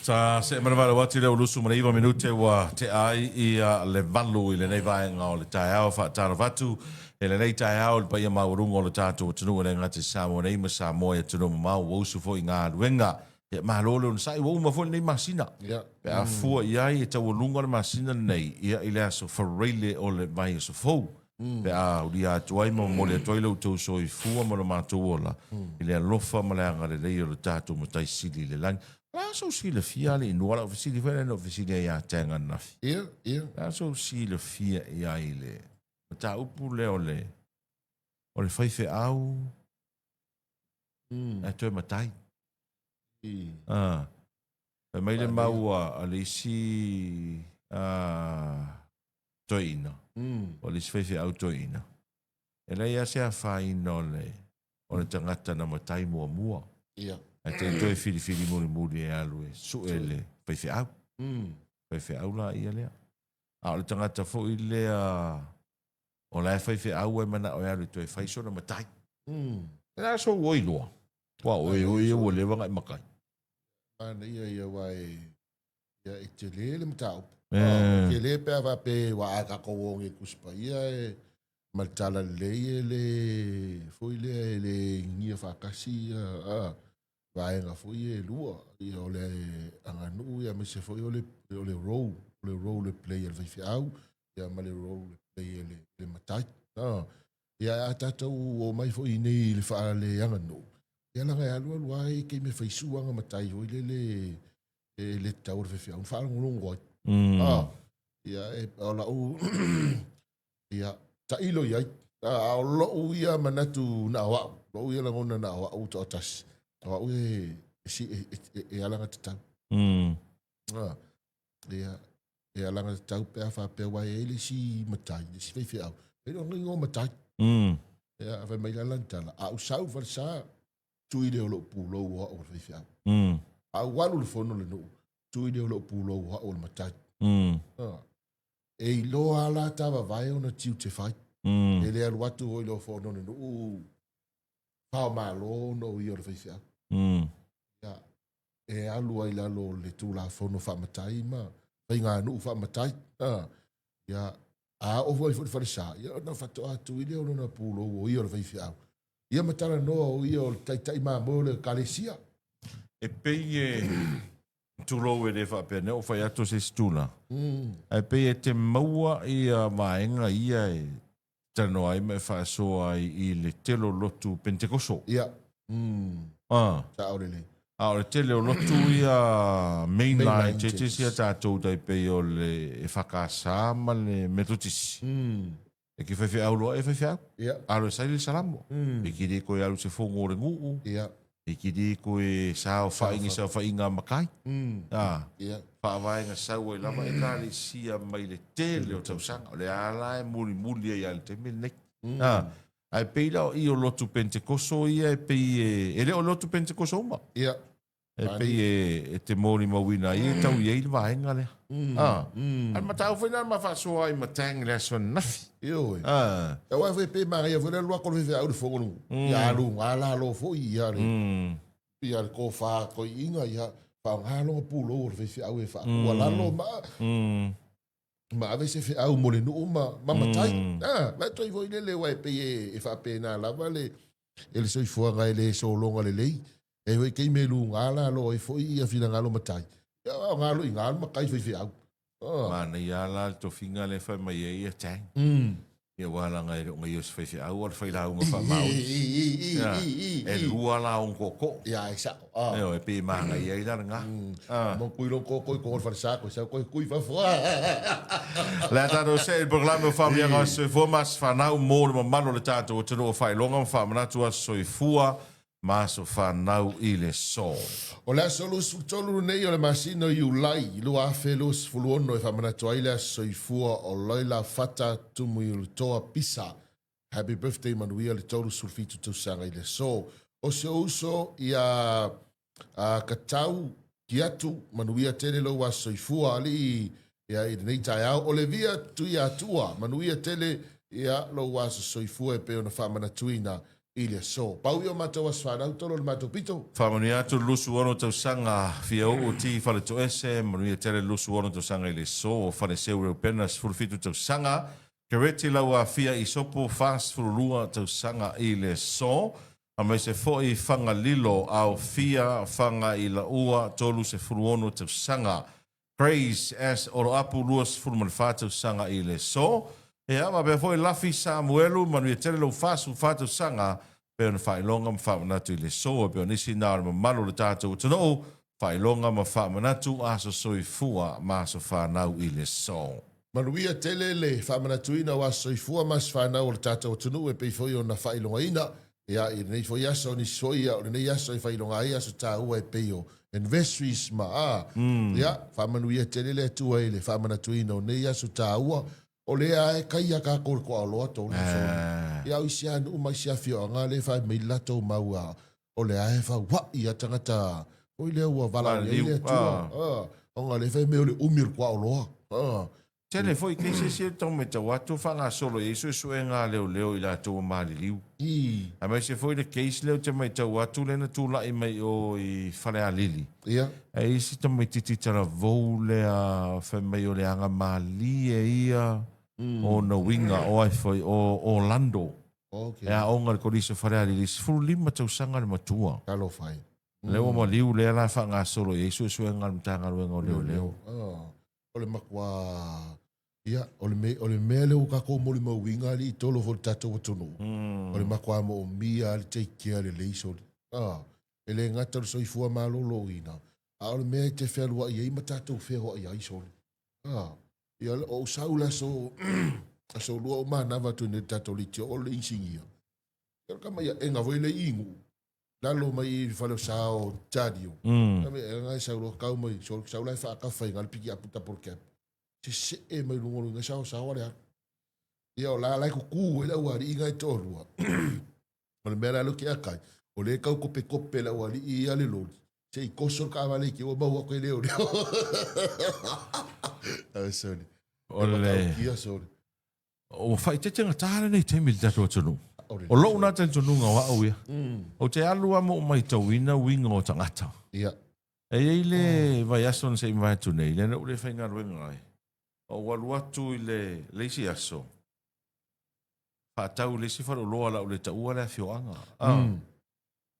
Sa see mai le valaau atu i le 29 minute ua tea ai ia le valu i lenei vaega o le taeao. Faatalofa atu i lenei taeao i le paia maualuga o le tatou atunuu e le gata i Samoa nei ma Samoa i atunuu mamao ua usu foi i galuega. Ia malo le onosai ua uma foi lenei masina. Pe a fua i ai e taualuga le masina lenei ia i le aso Faraile o le vaiaso fou. Pe a aulia atu ai ma momoli atu ai lo outou soifua ma lo matou ola i le alofa ma le agalelei o le tatou Matai Sili i le lagi. O le a sou silafia alii Noa, lau fesili foi lea na ou fesili ai ia Tag ananafi. Ia, ia. O le a sou silafia i ai i le mataupu lea o le o le faifeau ae toe matai. Fai mai le mau a le isi toeaina, o le isi faifeau toeaina, e leai lava se afaina o le, o le tagata na matai muamua. Ia. Ae te toe filifili mulimuli e alu e sue le faifeau. Faifeau la ia lea. A o le tagata foi lea o la e faifeau ae manao e alu e toe fai sona matai. E le a sou oi loa. Ua oe oe ia ua leva ona e matai. Manaia ia aua e Ia, e tele le mataupu. E tele pe a faapea ua a tatou o nei Tusi Paia e ma le tala lelei e le foi lea e le inia faatasi ia a, vaega foi ia e lua, ia o le aganuu ia aemaise foi o le o le role, o le role e play e le faifeau ia ma le role e play e le, le matai. A, ia a tatou o mai foi i nei i le faaleaganuu, ia leaga e alualu lava e taimi e fai suaga matai foi lele e le tatau le faifeau na faalogologo ai. Ah, ia, e, o lau, ia, tailo i ai. Ah, a o lou ia manatu na o au, lou ia lagona na o au toatasi. O au e, e, e, e, e, e alagatatau. Ah, ia, e alagatatau pe a faapea aua e i ai le isi matai, le isi faifeau. E le o igoa matai. Ia, fai mai la lana tala, a ou sau i falesa, tui lea o lou pulou o au o le faifeau. A ou alu i le fono le nuu, tui lea o lou pulou o au o le matai. Ah. E iloa lava la ta vavae ona tiute fai. E le alu atu foi i le fono le nuu fao malo ona o ia o le faifeau. Ia, e alu ai lalo o le Tulafono faamatai ma faiganuu faamatai. Ah. Ia, a oo foi i le falesa, ia ona faatoa tui lea o lona pulou o ia o le faifeau. Ia ma talanoa o ia o le taitai mamoe o le ekalesia. E pei e, tulou e le faapea nei o fai atu o se isi tulaga, ae pei e te maua ia vaega ia e talanoa ai ma e faasoa ai i le tele o lotu Penetekoso. Ia. Ah. Sao lelei. A o le tele o lotu ia mainline churches ia tatou tai pei o le EFKS ma le Metotisi. E ke faifeau loa e faifeau. Ia. Alo e saili le salamo. E ke le koe alu se fogo o le nuu. Ia. E ke le koe saofaiga i saofaiga a matai. A. Ia. Faavaega sau ai lava ekalesia mai le tele o tausaga. O le a la e mulimuli ai lava i le taimi lenei. A. Ae pei la o i o lotu Pentekoso ia e pei e, e le o lotu Pentekoso uma. Ia. E pei e, e te molimauina ai e tau i ai le vaega lea. Ah. A le mataupu foi lena ma faasoa ai ma Tang i le aso ananafi. Ioe. Ah. Aua foi e pei manaia foi le alu atu o le faifeau i le fono le Ia alu ga lalo foi ia le ia le tofa toeaiina ia faaaoga lona pulou o le faifeau e faatualalo ma ma ave se feau mo le nuu ma, ma matai. Ah, ma toi foi lele aua e pei e, e faapena lava le e le soifuaga e le sologa lelei. E hoi kei me luga la lo ai foi ia finagalo matai. Ia o ngalo i ngalo makai faifeau. Oh. Manaia la le tofiga lea e fai mai ai ia Tang. Ia aua leaga e le o gaio se faifeau a o le failauga faamaoni. E lua la ona tootoo. Ia e sao. Ioe, e pei e manaia ai la lena. Mo kui lo koko i kogo le falesa koe sau koe kui fafo. Le a tatou see i le polokalame o Faamanuiaga o Aso Soifua ma Aso Fanau mo le mamalu o le tatou atunuu o Faailoga ma Faamanatu Aso Soifua ma aso fanau i le so. O le aso 23 lenei o le masina o Iulai 2026 e faamanatu ai le aso soifua o Loila Fata Tumuiulutoa Pisa. Happy birthday manuia le 37 tausaga i le aso. O si ou uso ia Katau Kiatu, manuia tele lou aso soifua alii ia i lenei taeao. Olevia Tuiatua, manuia tele ia lou aso soifua e pei ona faamanatuina i le aso. Pau ia o matou aso fanau tolo le matou pito. Faamanuia atu le 26 tausaga Fiauu T Faletoese, manuia tele le 26 tausaga i le aso. Faleseu Reupena 17 tausaga, Kereti Lauafia Isopo 42 tausaga i le aso. Aemaise foi Fagalilo Aofia Fagailaua 36 tausaga. Praise S Oloapu 24 tausaga i le aso. Ia, faapea foi Lafi Samuelu, manuia tele lou 44 tausaga, pei ona faailoga ma faamanatu i le aso. E pei o nisi na o le mamalu o le tatou atunuu, faailoga ma faamanatu aso soifua ma aso fanau i le aso. Manuia tele le faamanatuina o aso soifua ma aso fanau o le tatou atunuu e pei foi ona faailogaina Ia, i lenei foi aso, o nisi foi, ia, o lenei aso e faailoga ai aso taua e pei o anniversaries ma, a, ia, faamanuia tele le Atua i le faamanatuina o nei aso taua, o lea lava e kai a tatou i le toaoloa tolu soli. Ia, o isi lava nuu ma isi afioaga lea e fai mai le latou mau a, o lea lava e faua'i a tagata foi lea ua valaaulia ai le Atua, a, ona o lea e fai mai o le umi o le toaoloa, a. Tele foi cases ia e tau matau atu faagasolo i ai suesuega a leoleo i latou ua maliliu. Aemaise foi le case lea ou te matau atu lea na tulai mai o i Falealili. Ia. E i ai si tamaititi talavou lea fai mai o le agamalie ia ona uiga o ai foi o Orlando. Okay. E aoga i le Kolisi o Falealili, 15 tausaga le matua. Talofa e. Lea ua maliu lea la faagasolo i ai suesuega a le Matagaluega o Leoleo. O le matua, ia, o le mea, o le mea lea ua tatou molimauina alii tolo foi i le tatou atunuu, o le matua moomia lava le take care lelei soli. A, e le gata o le soifua maloloina, a o le mea e te fealuai ai ma tatou feoai ai soli. A, ia, o ou sau i le aso, aso lua ou manava atu i inei i le tatou leitio, o le isinia. Ia, o le tama iaega foi lea i Nu'u, lalo mai i le fale o sa o Tario. Mm. E ngai sau loa kau mai, so sau lai whaakawhai ngā piki apu tapo cap. Se se e mai lungo lunga sao sao ale alu. Ia o la lai kuku e lau ari inga e tōrua. O le mea la lo ke akai. O le kau kope kope lau ari i ale loli. Se i koso ka vale ki o mau ako e leo leo. Oh, sorry. O le... Kia, sorry. Ua faaeteete gata lenei taimi i le tatou atunuu. O lou na talitonuga o au ia. Ou te alu lava ma ou maitauina uiga o tagata. Ia. E i ai le vaiaso na se i mavae atu nei, lea na ou le faigaluega ai. Ou alu atu i le, le isi aso, faatau i le isi faleoloa o le a ou le taua le afioaga. Ah.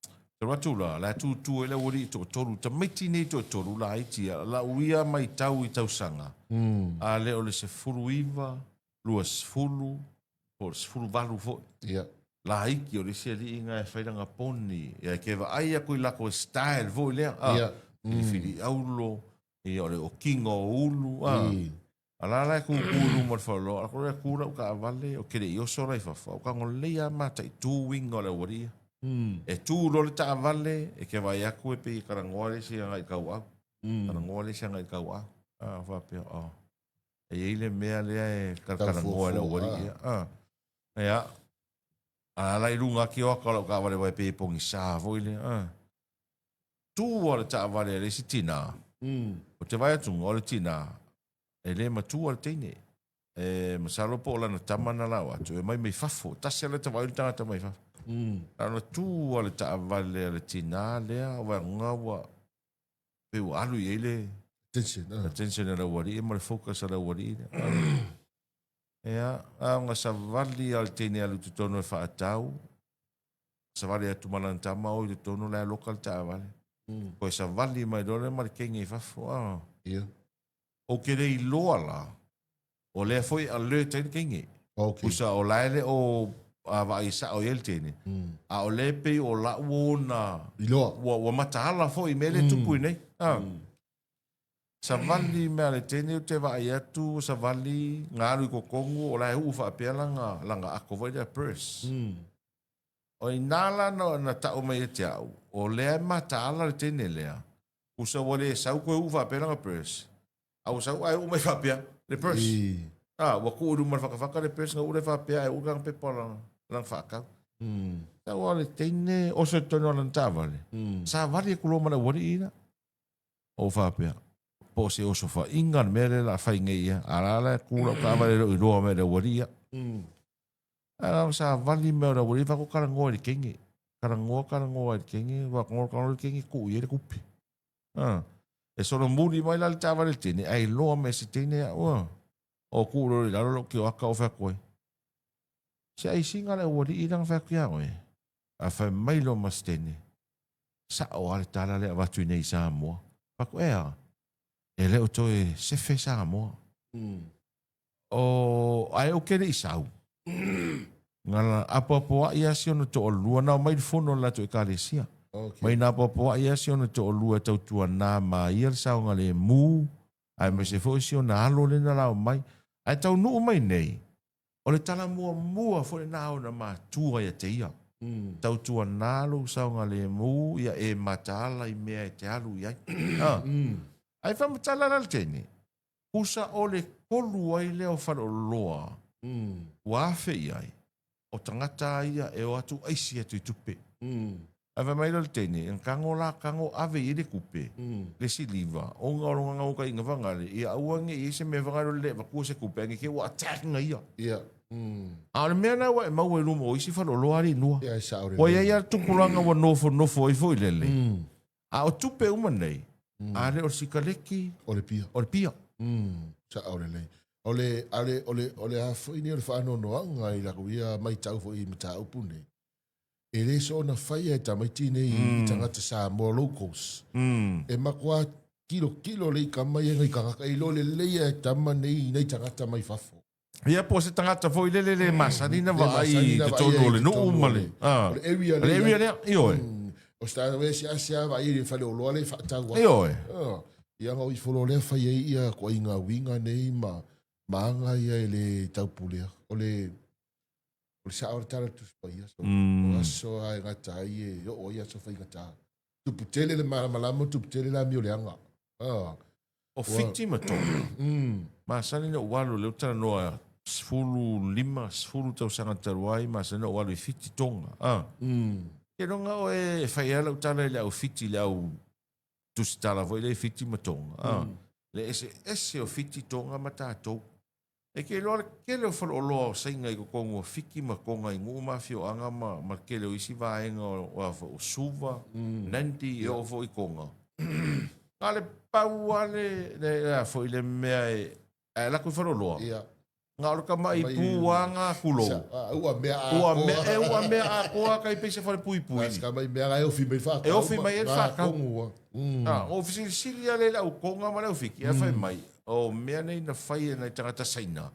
Te alu atu la, la e tūtū ai le aualii toatolu, tamaiti nei toatolu laiti ia, lau ia maitau i tausaga, a le o le 19, 20, po o le 18 foi. Ia. Laiti o le isi alii na e fai lana poni, ia e ke vaai atu i lako style foi lea, a, Ia. filifili aulo, ia o le okiga o ulu, a. A la la e kūkū i luma o le faleoloa, a kore kū lau taavale, ou te le i oso la i fafo, a ua tago lelei lava mataitu uiga o le aualii ia. E tū loa le taavale, e te vaai atu e pei e talanoa le isi agai i le tauau, talanoa le isi agai i le tauau. A faapea, oh, e i ai le mea lea e talatalanoa e le aualii ia. A, ia, a la i luga ake o aka o lau taavale aua e pei e pogisa foi lea. A, tū lava le taavale a le isi tinā, o te vaai atu, o le tinā, E le matua le teine. E masalo po o lana tama na lao atu, e mai mai fafo. Tasi lava le tavaai o le tagata mai fafo. Na ona tu lava le taavale a le tinā lea, vaega ua pei ua alu i ai le Attention, ah. attention a le aualii ma le focus a le aualii lea. Ia, a ona savali lava le teine e alu i totonu e faatau. Savali atu ma lana tama o i totonu la e loka le taavale. Toe savali mai loa lea ma le kenge i fafo. Ah. Ia. Ou te le iloa la, o lea foi e alert ai le teine. Okay. Pusa o la e le o a vaai sao i ai le teine. A o lea e pei o la'u ona Iloa. ua, ua mataala foi i mea lea e tupu i nei. Ah. Savali mea a le teine ou te vaai atu savali na alu i totonu o la e uu faapea lana, lana ato foi lea purse. O ina la na, na tau mai ia te au, o lea e mataala le teine lea, usa ua le sau toe uu faapea lana purse, a ua sau ae uu mai faapea le purse. A, ua tuu i luma o le fatafata le purse na uu lea faapea ae uu lana pepa o lana, lana faatau. Sau a le teine oso i totonu o lana taavale, savali atu loa ma le aualii la. Ou faapea, po o se osofaiga le mea lea o le a fai nei ia, a la la e tu lau taavale e le o iloa mai e le aualii ia. Ae la savali mea o le aualii, fai atu talanoa i le teine. Talanoa, talanoa i le teine, ua talanoa, talanoa le teine, tuu i ai le tupe. A, e solomuli mai la le taavale i le teine, ae iloa mai e se teine au, a. O tuu loa i lalo lou tioata ou fai atu ai, Se aisiga le aualii lea na fai atu ia oe? Ae fai mai loa ma se teine, Sa'o a le tala lea avatu i nei i Samoa. Fai atu, Ea, e le o toe sefe Samoa. O, ae ou te le i sau. Na apoapoa'i a si ona to'alua, na omai i le fono a le latou ekalesia. Okay. Mai na apoapoa'i a si ona to'alua e tautuanā ma ia le saogalemu, aemaise foi si ona alo lea na lao mai. Ae taunuu mai nei, O le tala muamua foi lena a ona matua ia te ia, Tautuanā lou saogalemu ia e mataala i mea e te alu i ai. Ae faamatala la le teine, Usa o le kolu ai lea o faleoloa ua afe i ai, o tagata a ia e o atu aisi atu i tupe. Ae fai mai loa le teine, Na tago la tago ave i ai le tupe, le siliva, ona o lona gaukaiga fagale, ia aua ne i i ai se mea fagale o le le avatua se tupe, ae ne i te i ua attack na ia. A o le mea lena ua e maua i luma o isi faleoloa alii nua. Ia, e sao Ua i ai lava le tupulaga ua nofonofo ai foi lele. A o tupe uma nei, a le o le sikaleki, O le pia. o le pia. Sao lelei. O le, a le, o le, o le a foi nei o le faanoanoaga i lakou ia maitau foi i mataupu nei, e le soona faia e tamaiti nei i tagata Samoa locals. E matua tilotilo lelei tama ia i nai tagata, e iloa lelei lava e tama nei i nai tagata mai fafo. Ia po o se tagata foi lele le masani na vaai i totonu o le nuu ma le... O le area lea. O le area lea, ioe. O se tagata foi e seasea vaai i le faleoloa lea e faatau atu. Ioe. Ia ona o ifo loa lea fai ai ia ituaiga uiga nei ma aga ia e le taupulea. O le o le sao o le tala Tusi Paia. So, o aso lava e gata ai e oo ai aso faigata. Tupu tele le malamalama, tupu tele le amio leaga. Ah. O Fiti ma Tonga, masani na ou alu, lea ou te talanoa 15, 10 tausaga talu ai, masani na ou alu i Fiti Tonga. Ah. Keiloga oe e fai lava lau tala i le au Fiti, le au tusitala foi lea i Fiti ma Tonga. Ah. Le eseese o Fiti, Tonga ma tatou. E te iloa le tele o faleoloa o Saina i totonu o Fiti ma Tonga i nuu ma afioaga ma, ma le tele o isi vaega o, o, a foi, o Suva, Nandi, e oo foi i Tonga. Na o le pau lava le, le, le a foi le mea e, ae alu atu i faleoloa, Ia. na o le tama'i pu lava na tulou. Sa, a, ua mea atoa. Ua mea, e ua mea atoa tai pei se falepuipui. A si tama'i mea la e ofi mai le faatau. E ofi mai ai le faatau. Tonu lava. A, ou fesilisili lava lea i le au Tonga ma le au Fiti, ae fai mai, O mea nei na fai e nai tagata Saina,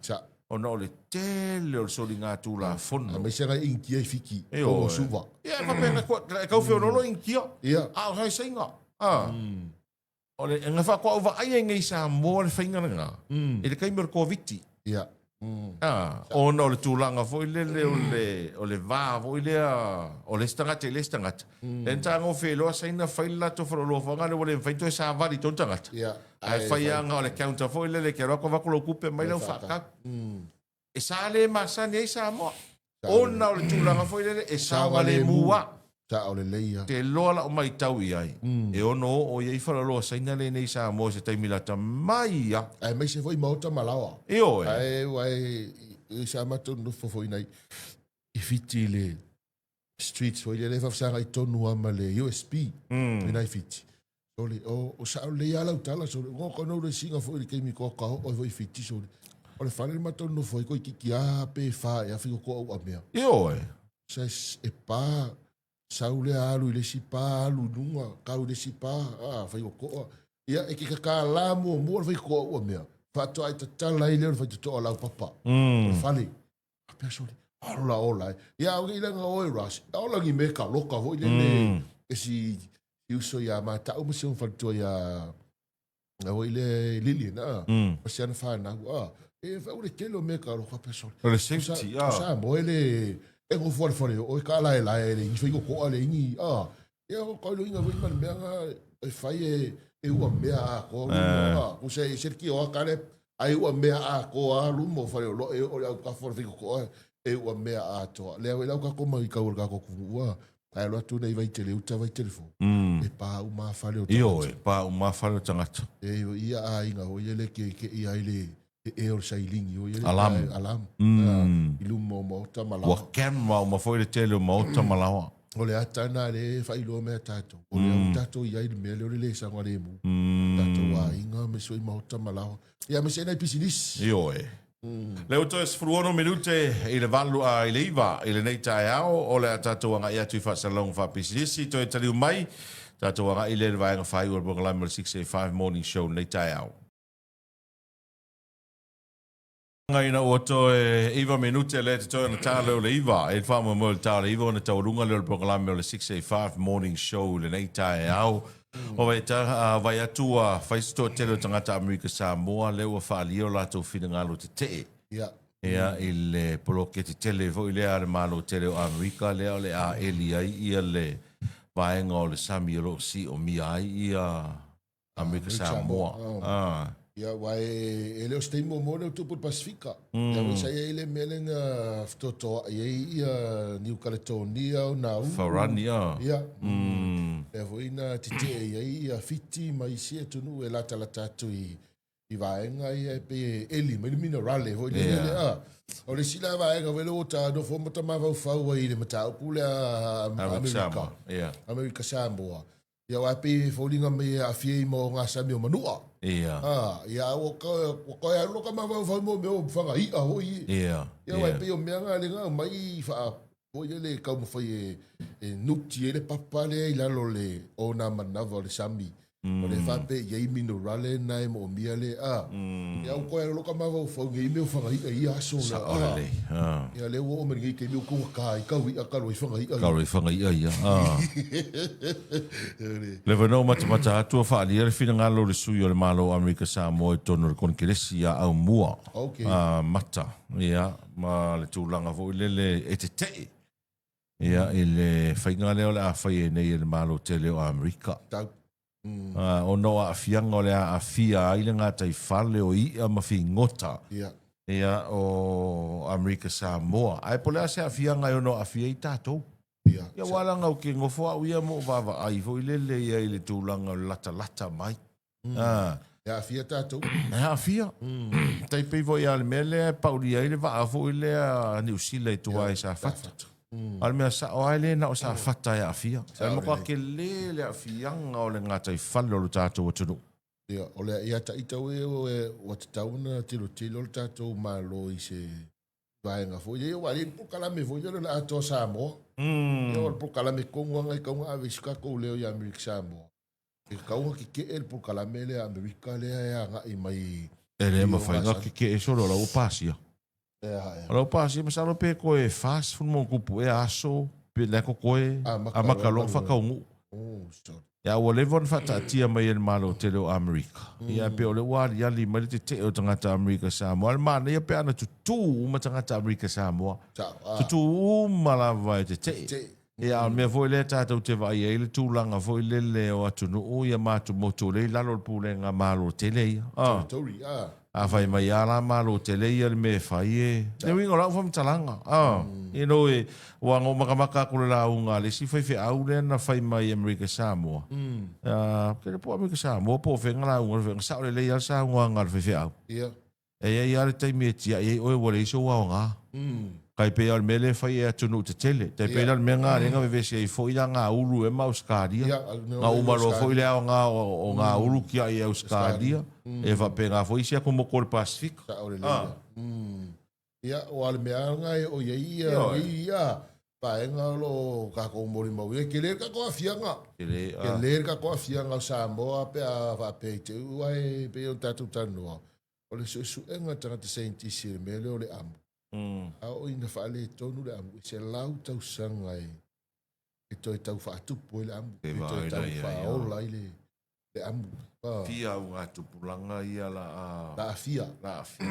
ona o le tele o le soligatulafono. Aemaise nai Initia i Fiti, o Suva. Ia, e faapea na e tau feoloolo Initia, a o nai Saina. A, o le, na faatoa ou vaai ai nei i Samoa le faiga lena, i le taimi o le Koviti. Ia. A, ona o le tulaga foi lele o le, o le va foi lea o le isi tagata i le isi tagata. Lea na tagofe loa Saina fai le latou faleoloa fagale ua le mafai ona toe savali i tonu tagata. Ae fai lava na o le counter foi lele e te alu atu avatu lau tupe aumai lau faatau. E sa le masani ai Samoa ona o le tulaga foi lele e saogalemu lava. Sao lelei a. Te iloa lau maitau i ai, e ono oo i ai faleoloa Saina lenei i Samoa i se taimi lata mai a. Aemaise foi maota ma laoa. Ioe. Ae ua e sa matou nofo foi nai i Fiti i le streets foi lele e faafesagai tonu lava ma le USB i nai Fiti. Sole, o, o sao lelei lava lau tala, sole, o kono le singa foi i le taimi koa ka oo ai foi i Fiti, sole. O le fale le matou nofo ai, toeitiiti lava pe fa ea fai koa uamea. Ioe. Sa e pa. Sau lea alu i le isi pa, alu i luga, kau i le isi pa, a, faikokoa. Ia, e ke kakalā muamua le faikokoa ua mea, faatoa e tatala ai lea o le faitotoa o laupapa, o le fale. Faapea sole, ola ola e. Ia, au nei laga oe Russ, ola ni mea kaloka foi lele, e si uso ia Mata'u ma si ona faletua ia Na foi le Lilian, a. Ma si ana whanau, a. E whau le tele o mea ka roka peso. O le safety, a. Sa mo e le, e ngofo ale whare o e ka lae lae le ingi whaiko koa le ingi, a. Ia o kau inga wei ma le mea nga e whai e, e ua mea a koa lumo, a. Ko se se ki o a kare, ai ua mea a koa lumo whare o lo e o le au kafo le whaiko koa e ua mea a toa. Lea wei lau ka koma i kau o le kako kuvu ua. Ae alu atu nei Vaitele uta Vaitele fou. E pā uma a fale o tagata. Ioe, pā uma a fale o tagata. E io ia aiga hoi ele ke ke ia ai le e e o le sailingi hoi ele Alam. Alam. I luma o maota ma lawa. Ua camera uma foi le tele o maota ma lawa. O le ata na le whailoa mea tātou. O le au tātou i ai le mea leo le le sanga le mu. Tātou aiga me soi maota ma lawa. Ia me se nei pisinisi. Ioe. Lea ua toe 16 minute i le 8, a, i le 9 i lenei taeao, o le a tatou agai atu i faasalalauga faapisinisi. Toe taliu mai, tatou agai lea i le vaega faaiu o le polokalame o le 6:05 Morning Show i lenei taeao. Ina ua toe 9 minute lea e totoe ona ta lea o le 9, e le faamoemoe o le ta o le 9 ona taualuga lea o le polokalame o le 6:05 Morning Show i lenei taeao. Ua vaai atu, vaai atu ua fai se toatele o tagata Amerika Samoa lea ua faaalia o latou finagalo tetee. Ia. Ia, i le poloketi tele foi lea a le Malo tele o Amerika lea o le a eli ai ia le vaega o le sami o lo o siomia ai ia Amerika Samoa. Ah. Ia, aua e le o se taimi muamua lea o tupu i le Pasifika. Ia, ua sa i ai le mea lea na fetotoai ai ia Niu Kaletonia o Nauru. Farani, ah. Ia. Lea foi na tetee i ai ia Fiti ma isi atunuu e latalata atu i i vaega ia e pei e eli mai le minerale foi lele yeah. lea. O le isi la vaega foi lea ua ta nofo ma ta mafaufau ai i le mataupu lea Amerika. Yeah. Amerika Samoa. Ia aua e pei e foliga mai e aafia i ma o gasami o Manua. Ia. A, ia ua ka, ua koe alu loa ka mafaufau mo mea o fagai'a hoi. Ia. Ia aua e pei o mea nga le nga aumai faa foi lele e taumafai e, e nuti ai le papa lea i lalo o le o na manava o le sami. O le faapea i ai minerale na e moomia le a. Ia ua koe alu loa ka mafaufau nei mea o fagai'a i ia aso la. Sa'o lelei. A. Ia lea ua oo mai lenei taimi ua tou ka ai kau i'a kalo ai fagai'a. Kalo ai fagai'a ia. A. Le avanoa ua matamata atu ua faaalia le finagalo o le sui o le Malo o Amerika Samoa i totonu o le Konekeresi ia Aumua. Okay. A, mata, ia, ma le tulaga foi lele e tetee, ia, i le faiga lea o le a fai ai nei e le Malo tele o Amerika. Tau. A, ona o aafiaga o le a aafia ai le gataifale o i'a ma figota. Ia. Ia, o Amerika Samoa. Ae po o le a se aafiaga e ono aafia ai tatou? Ia. Ia, aua leaga ou te nofo au ia ma ou vaavaai foi lele ia i le tulaga o le latalata mai. A. E aafia tatou. E aafia. Tai pei foi lava o le mea lea e paulia ai le vaa foi lea a Niu Sila i tua i Safata. A o le mea sao lava e le na o Safata e aafia. E matua tele le aafiaga o le gataifale o lo tatou atunuu. Ia, o le, ia taita ue ua tatau ona tilotilo le tatou Malo i se vaega foi ia, aua e le polokalame foi lea o le Atoa Samoa. Ia, o le polokalame tonu lava e tatau ona ave i si tatou leo i Amerika Samoa. E tatau ona tetee le polokalame lea a Amerika lea e agai mai. E le mafai ona tetee solo o la ua pasia. O la ua pasia masalo pe toe 40 ma ona tupu ea aso pe la e totoe amata loa ona faataunuu. Ia ua leva ona faataatia mai e le Malo tele o Amerika. Ia pei o lea ua aliali mai le tetee o tagata Amerika Samoa. A o le manaia pe ana tutū uma tagata Amerika Samoa. Tutū uma lava e tetee. Ia, a o le mea foi lea tatou te vaai ai le tulaga foi lele o atunuu ia ma atumotu o lea i lalo o le pulega Malo tele ia. A. Territory, a. A fai mai lava la Malo tele ia le mea e fai e. Le uiga o lau faamatalaga, a. You know, e, ua na ou makamaka atu i le lauga a le isi faifeau lea na fai mai i Amerika Samoa. A, ou te le po o Amerika Samoa po o fea na lauga, na sao lelei lava le saunoaga a le faifeau. Ia. E i ai lava le taimi e tiai ai oe ua leai sou aoga. Tai pei lava o le mea lea e fai e atunuu tetele. Tai pei la o le mea lena lea na vevesi ai foi la Nauru ea ma Ausetalia. Na uma loa foi le aoga o Nauru tiai e Ausetalia. E faapena foi isi atumotu o le Pasifika. Ia, aua o le mea lava lena e oo i ai ia. Vaega o lo o tatou molimauina, e tele le tatou aafiaga. Tele, a. Tele le tatou aafiaga o Samoa pe a faapea i te i ua e pei ona tatou talanoa, o le suesuega a tagata saienitisi i le mea lea o le amu, a oo ina faaletonu le amu, e 100 tausaga e toe tau faatupu ai le amu, e toe tau faaola ai le le amu. Fia augatupulaga ia la a. La aafia. La aafia.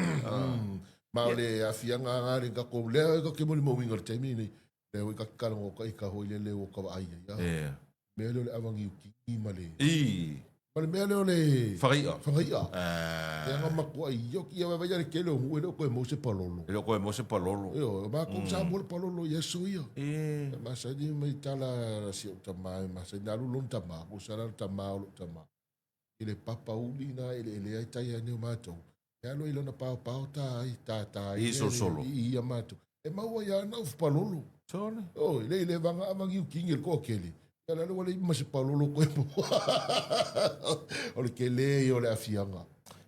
Ma o le aafiaga lena le tatou lea tatou te molimauina i le taimi lenei, lea foi ta te talanoa ita foi lele ua ta vaai ai. Ia. Mea lea o le ava niutini ma le. I. Ma le mea lea o le. Fagai'a. Fagai'a. Lea na matuai ioki ia vaai le tele o nuu e le o toe maua se palolo. E le o toe maua se palolo. Ioe, o matou sa maua le palolo i aso ia. E masani mai tala a si ou tama e masani na alu lona tama, tusa la le tama o lou tama i le papa uli na eleele ai tai ane o matou. E alu ai lona paopao ta ai, ta ai I solosolo. I ia matou. E maua ia ana ufu palolo. Sole. Oi, le le vanga ava ngiu kingi le toatele. Ia le alu ua leai ma se palolo koe maua. O le tele ia o le aafiaga.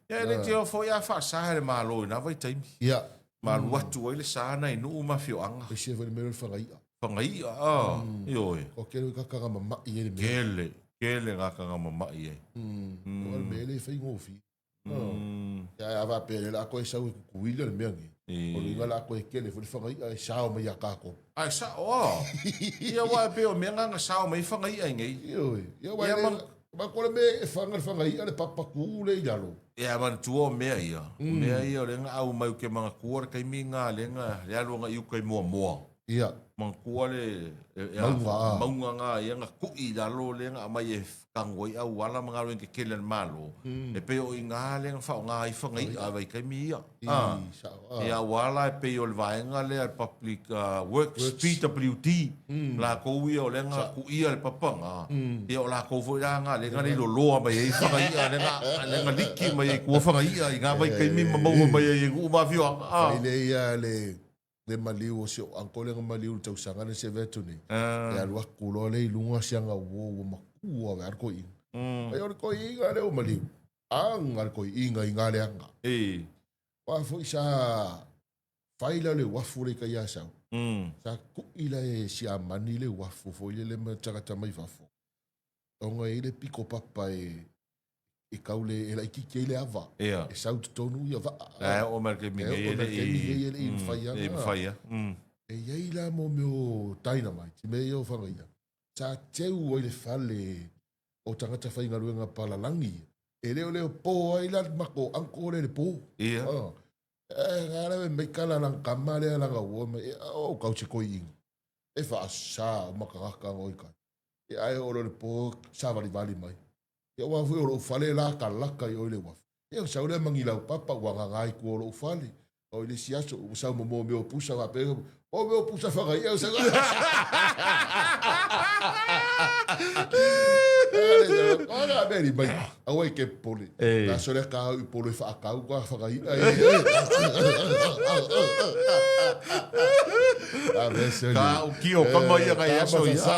Ia e le te foi a faasa e le Malo i na vaitaimi. Ia. Ma alu atu ai le sa na i nuu ma afioaga. E ese foi le mea lea o le fagai'a. Fagai'a, a, ioe. Toatele o tagata mama'i ai le mea. Tele, tele tagata mama'i ai. O le mea e le faigofie. Ia a faapea o le a toe sau e Tutuila le mea nei. O le uiga o le a toe tele foi le fagai'a e sao mai ia tatou. A e sao a! Ia aua e pei o mea na na sao mai ai fagai'a i nei. Ioe. Ia aua e le, matou le mea e faga le fagai'a le papa tu lea i lalo. Ia manatua o mea ia, o mea ia o lea na au mai ou te manatua le taimi na lea na le alu agai i uka i Moamoa. Ia. Manatua le mauga, mauga na ia na tui i lalo lea na aumai e tago ai auala ma galuega tetele a le Malo, e pei o i ina lea na faaaoga ai fagai'a i vaitaimi ia. Ia aua la e pei o le vaega lea le Public Works, PWD, latou ia o lea na tuuia le papaga, ia o latou foi la na lea na leiloloa mai ai fagai'a, lea na liki mai ai i tua fagai'a i na vaitaimi ma maua mai ai e nuu ma afioaga. Fai lea ia le le maliu o si ou uncle lea na maliu i le tausaga lea na seve atu nei, e alu atu loa lea i luga si ana uo ua matua vae le toeaina. Ai o le toeaina lea ua maliu, aga le toeaina i na leaga. Aua foi sa fai la le uafu lea i tai Asau, sa tui la e Siamani le uafu foi lele ma tagata mai fafo, ona e i ai le pito papa e e tau le e laitiiti ai le ava. Ia. E sau i totonu ia vaa. La e oo mai le taimi nei e le i mafai ana. E mafai a. E i ai la mo mea o dynamite, mea ia o fagaia, sa teu ai le fale o tagata faigaluega palalagi. E le o le po ai la matou uncle lea i le po. Ia. E nga le mai kala lana tama lea lana uo mai, e o kau se toeaina. E faasa o makalaka ngoi kai. E ae oo loa i le po savalivali mai. Ia aua foi o lou fale la kalaka i o i le uafu. Ia sau lea mangilau papa ua gaga i tua o lou fale. O i le isi aso ua sau ma mo mea o pusa faapea, o mea o pusa fagaia o sau. Ona mea ni mai, aua e ke pole. La sole ka au i polo e whaakau ka whakaia. Ka uki o kama ia ngai aso ia.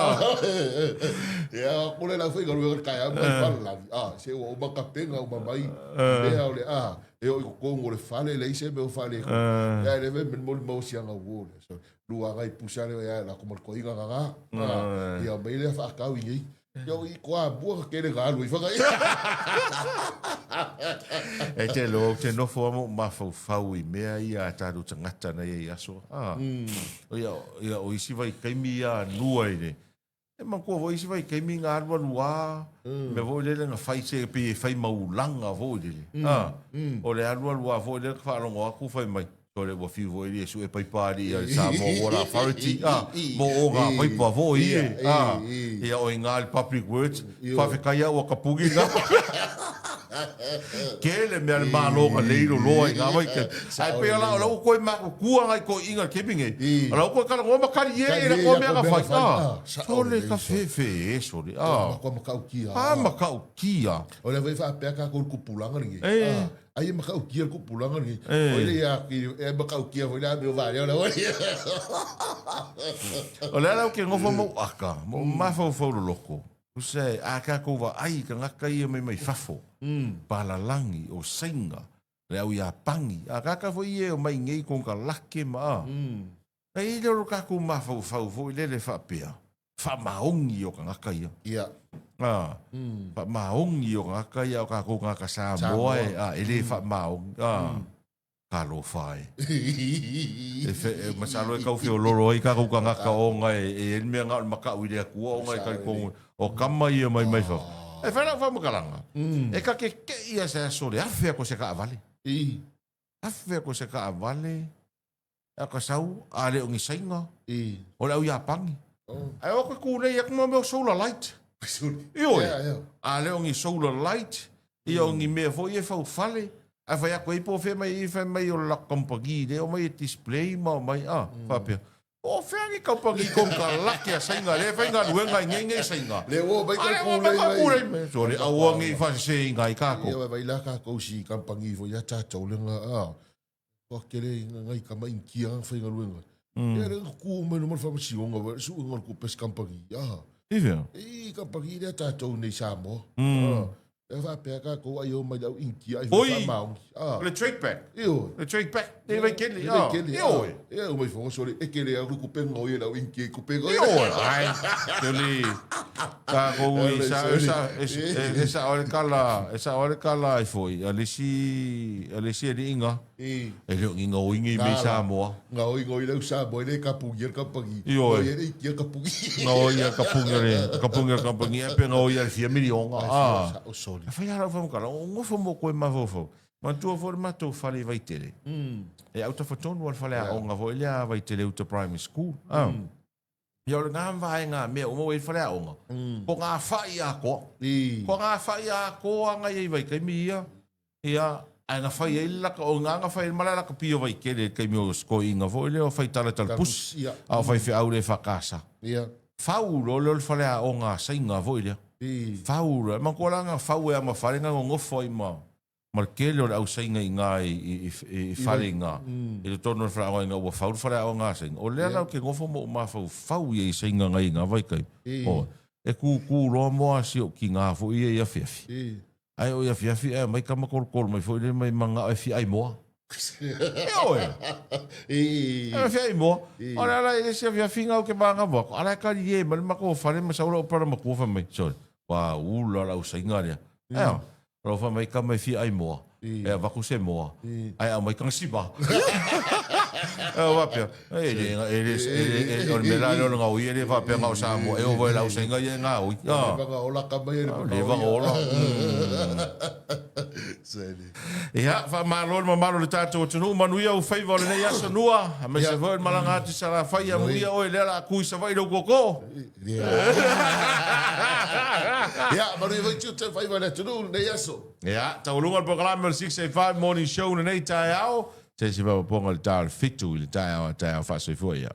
Ia, kule lau faigaluega i le taeao ma i Palalagi. A, se ua uma tapenga uma mai, mea o le a, e oo i totonu o le fale, leai se mea o faaletonu. Ia, e le mea molimau si ana uo lea. So, lua ngai pusa lea, ia, la ko ma le toeaina gaga. Ia, mai lea faatau i nei. Ia, o i Toamua ka tele na alu ai whakaia. E te loa, ou te nofo lava ma ou mafaufau i mea ia a tatou tagata na ia i aso. Ah, ia, ia, o isi vaitaimi ia anua i le, E manatua foi isi vaitaimi na alualu a, mea foi lele na fai se pei e fai maulaga foi lele. A, o le alualu a foi lea na faalogo atu fai mai, sole ua fiu foi alii e sue paipa alii a le Samoa Water Authority, a, mo o ngā paipa foi e, a, ia o i ngā le Public Works, faafetai a ua kapuni ngā. Tele mea le Malo na lei loloa i ngā vaitaimi. Ae pei o la, o la ua koe makutua ngai toeaiina i le taimi nei, o la ua koe talanoa ma kali e i la koa mea na fai. A, sole ka fefe e, sole, a. Matua matautia. A, matautia. O lea foi e faapea tatou i le tupulaga lenei. A, ai e matautia le tupulaga lenei. O le ia e matautia foi le a mea o valea o la ua. O lea la ou te nofo ma ou aka, ma ou mafaufau loloto. Tusa e, a tatou vaai i tagata ia mai mai fafo, palalagi, o Saina, le au Iapani, a tagata foi ia e omai nei konekarate ma a. E i ai lo tatou mafaufau foi lele faapea, faamaoni o tagata ia. Ia. A, faamaoni o tagata ia o tatou tagata Samoa e, a, e le faamaoni. A, talofa e. E fe, e masalo e tau feololo ai tatou tagata ona e, e i ai le mea na o le matau i le Atua ona e talitonu o tama ia mai mai fafo. E fai lau faamatalaga, e ta te tei lava i se aso le afe atu o se taavale. Afe atu o se taavale, A ka sau, a le o ni Saina, o le au Iapani. Ae o atu e kūlei atu ma mea o solar light. Ioe, a le o ni solar light, ia o ni mea foi e faufale, ae fai atu ai po o fea mai i fai mai o le latou kamupani lea omai e display ma omai, a, faapea. Po o fea ni kamupani konekarate a Saina lea e faigaluega ai nei nei Saina. Lea ua omai A lea ua omai ka kūlei mai. Sole, aua ne i faaseseina ai tatou. Ia, vaai la tatou si kamupani foi a tatou lea na, a, Ua tele ngai tama Initia na faigaluega. Ia lea na tu mai luma le faamasinoga le suega o le tupe a se kamupani. Ah. I fea? I kamupani lea tatou nei i Samoa. Ah. E faapea tatou ai o mai le au Initia ai foi faamaoni. Ah. Le trade back. Ioe. Le trade back. Le Vaitele. Le Vaitele. Ioe. Ia o mai foga sole e tele au tupe ngoi e le au Initia i tupe ngoi. Ioe. Ai. Tele. Tatou i sa, sa, e sao ai le tala, e sao ai le tala ai foi a le isi, a le isi aliiga, e le o ni gaoi nei mea i Samoa. Gaoi gaoi le au Samoa e le kapugia le kamupani. Ioe. Gaoi e le Initia le kapugi. Gaoi a kapugi a le, kapugi a le kamupani ae pe gaoi a le fia miliona. Ai fia sao soli. E fai lava lau faamatalaga, o nofo mo koe mafaufau. Manatua foi le matou fale i Vaitele. E autafa tonu lava le faleaoga foi lea a Vaitele Uta Primary School. Ia o lena vaega mea uma ua i ai le faleaoga, ko ngā whai atoa. Ko ngā whai atoa nga i ai vaitaimi ia, ia, ae na whai ai le laka, o ngā na whai ai le malae lakapi o Vaitele i le taimi o skoiina foi lea o whai talatala pusi, a o faifeau le whakasa. Whau loa lea o le faleaoga a Saina foi lea. Whau loa, manatua la na whau e ama fale na nonofo ai ma, ma le tele o le au Saina i ina i fale i ina, i totonu o le faleaoga ina ua fau le faleaoga a Saina. O lea la ou te nofo ma ou mafaufau i ai i Saina nai ina vaitaimi. Oi, e kūkū loa moa si ou kinā foi ia i afiafi. Ae oo i afiafi ae aumai tama kolokolo mai foi lea mai manao e fia ai moa. Ioe! E fia ai moa. O le ala i le isi afiafi na ou te manava atu, ala e kaliē mai le matou fale ma sau lou brother matua fai mai, sorry, ua ula lau Saina lea. Ea, Lau fai mai tama e fia ai moa, e avatu se moa, ae aumai tana sima. E faapea, e le, e le, e le, o le mea la lea o le gaoi, e le faapea na o Samoa, e oo foi i le ausaiga ia e gaoi. Leva na ola tama ia i le Leva na ola. Ia, faamalo le mamalu o le tatou atunuu, manuia ou faiva o lenei aso Nua, aemaise foi o le malaga atu i Salafai, amuia oe lea o le a tu i Savaii lou tootoo. Ia, manuia foi tiute faiva o le atunuu lenei aso. Ia, taualuga le polokalame o le 685 Morning Show lenei taeao. Se isi faaopoopoga i le ta o le 7 i le taeao a taeao faasoifua ia.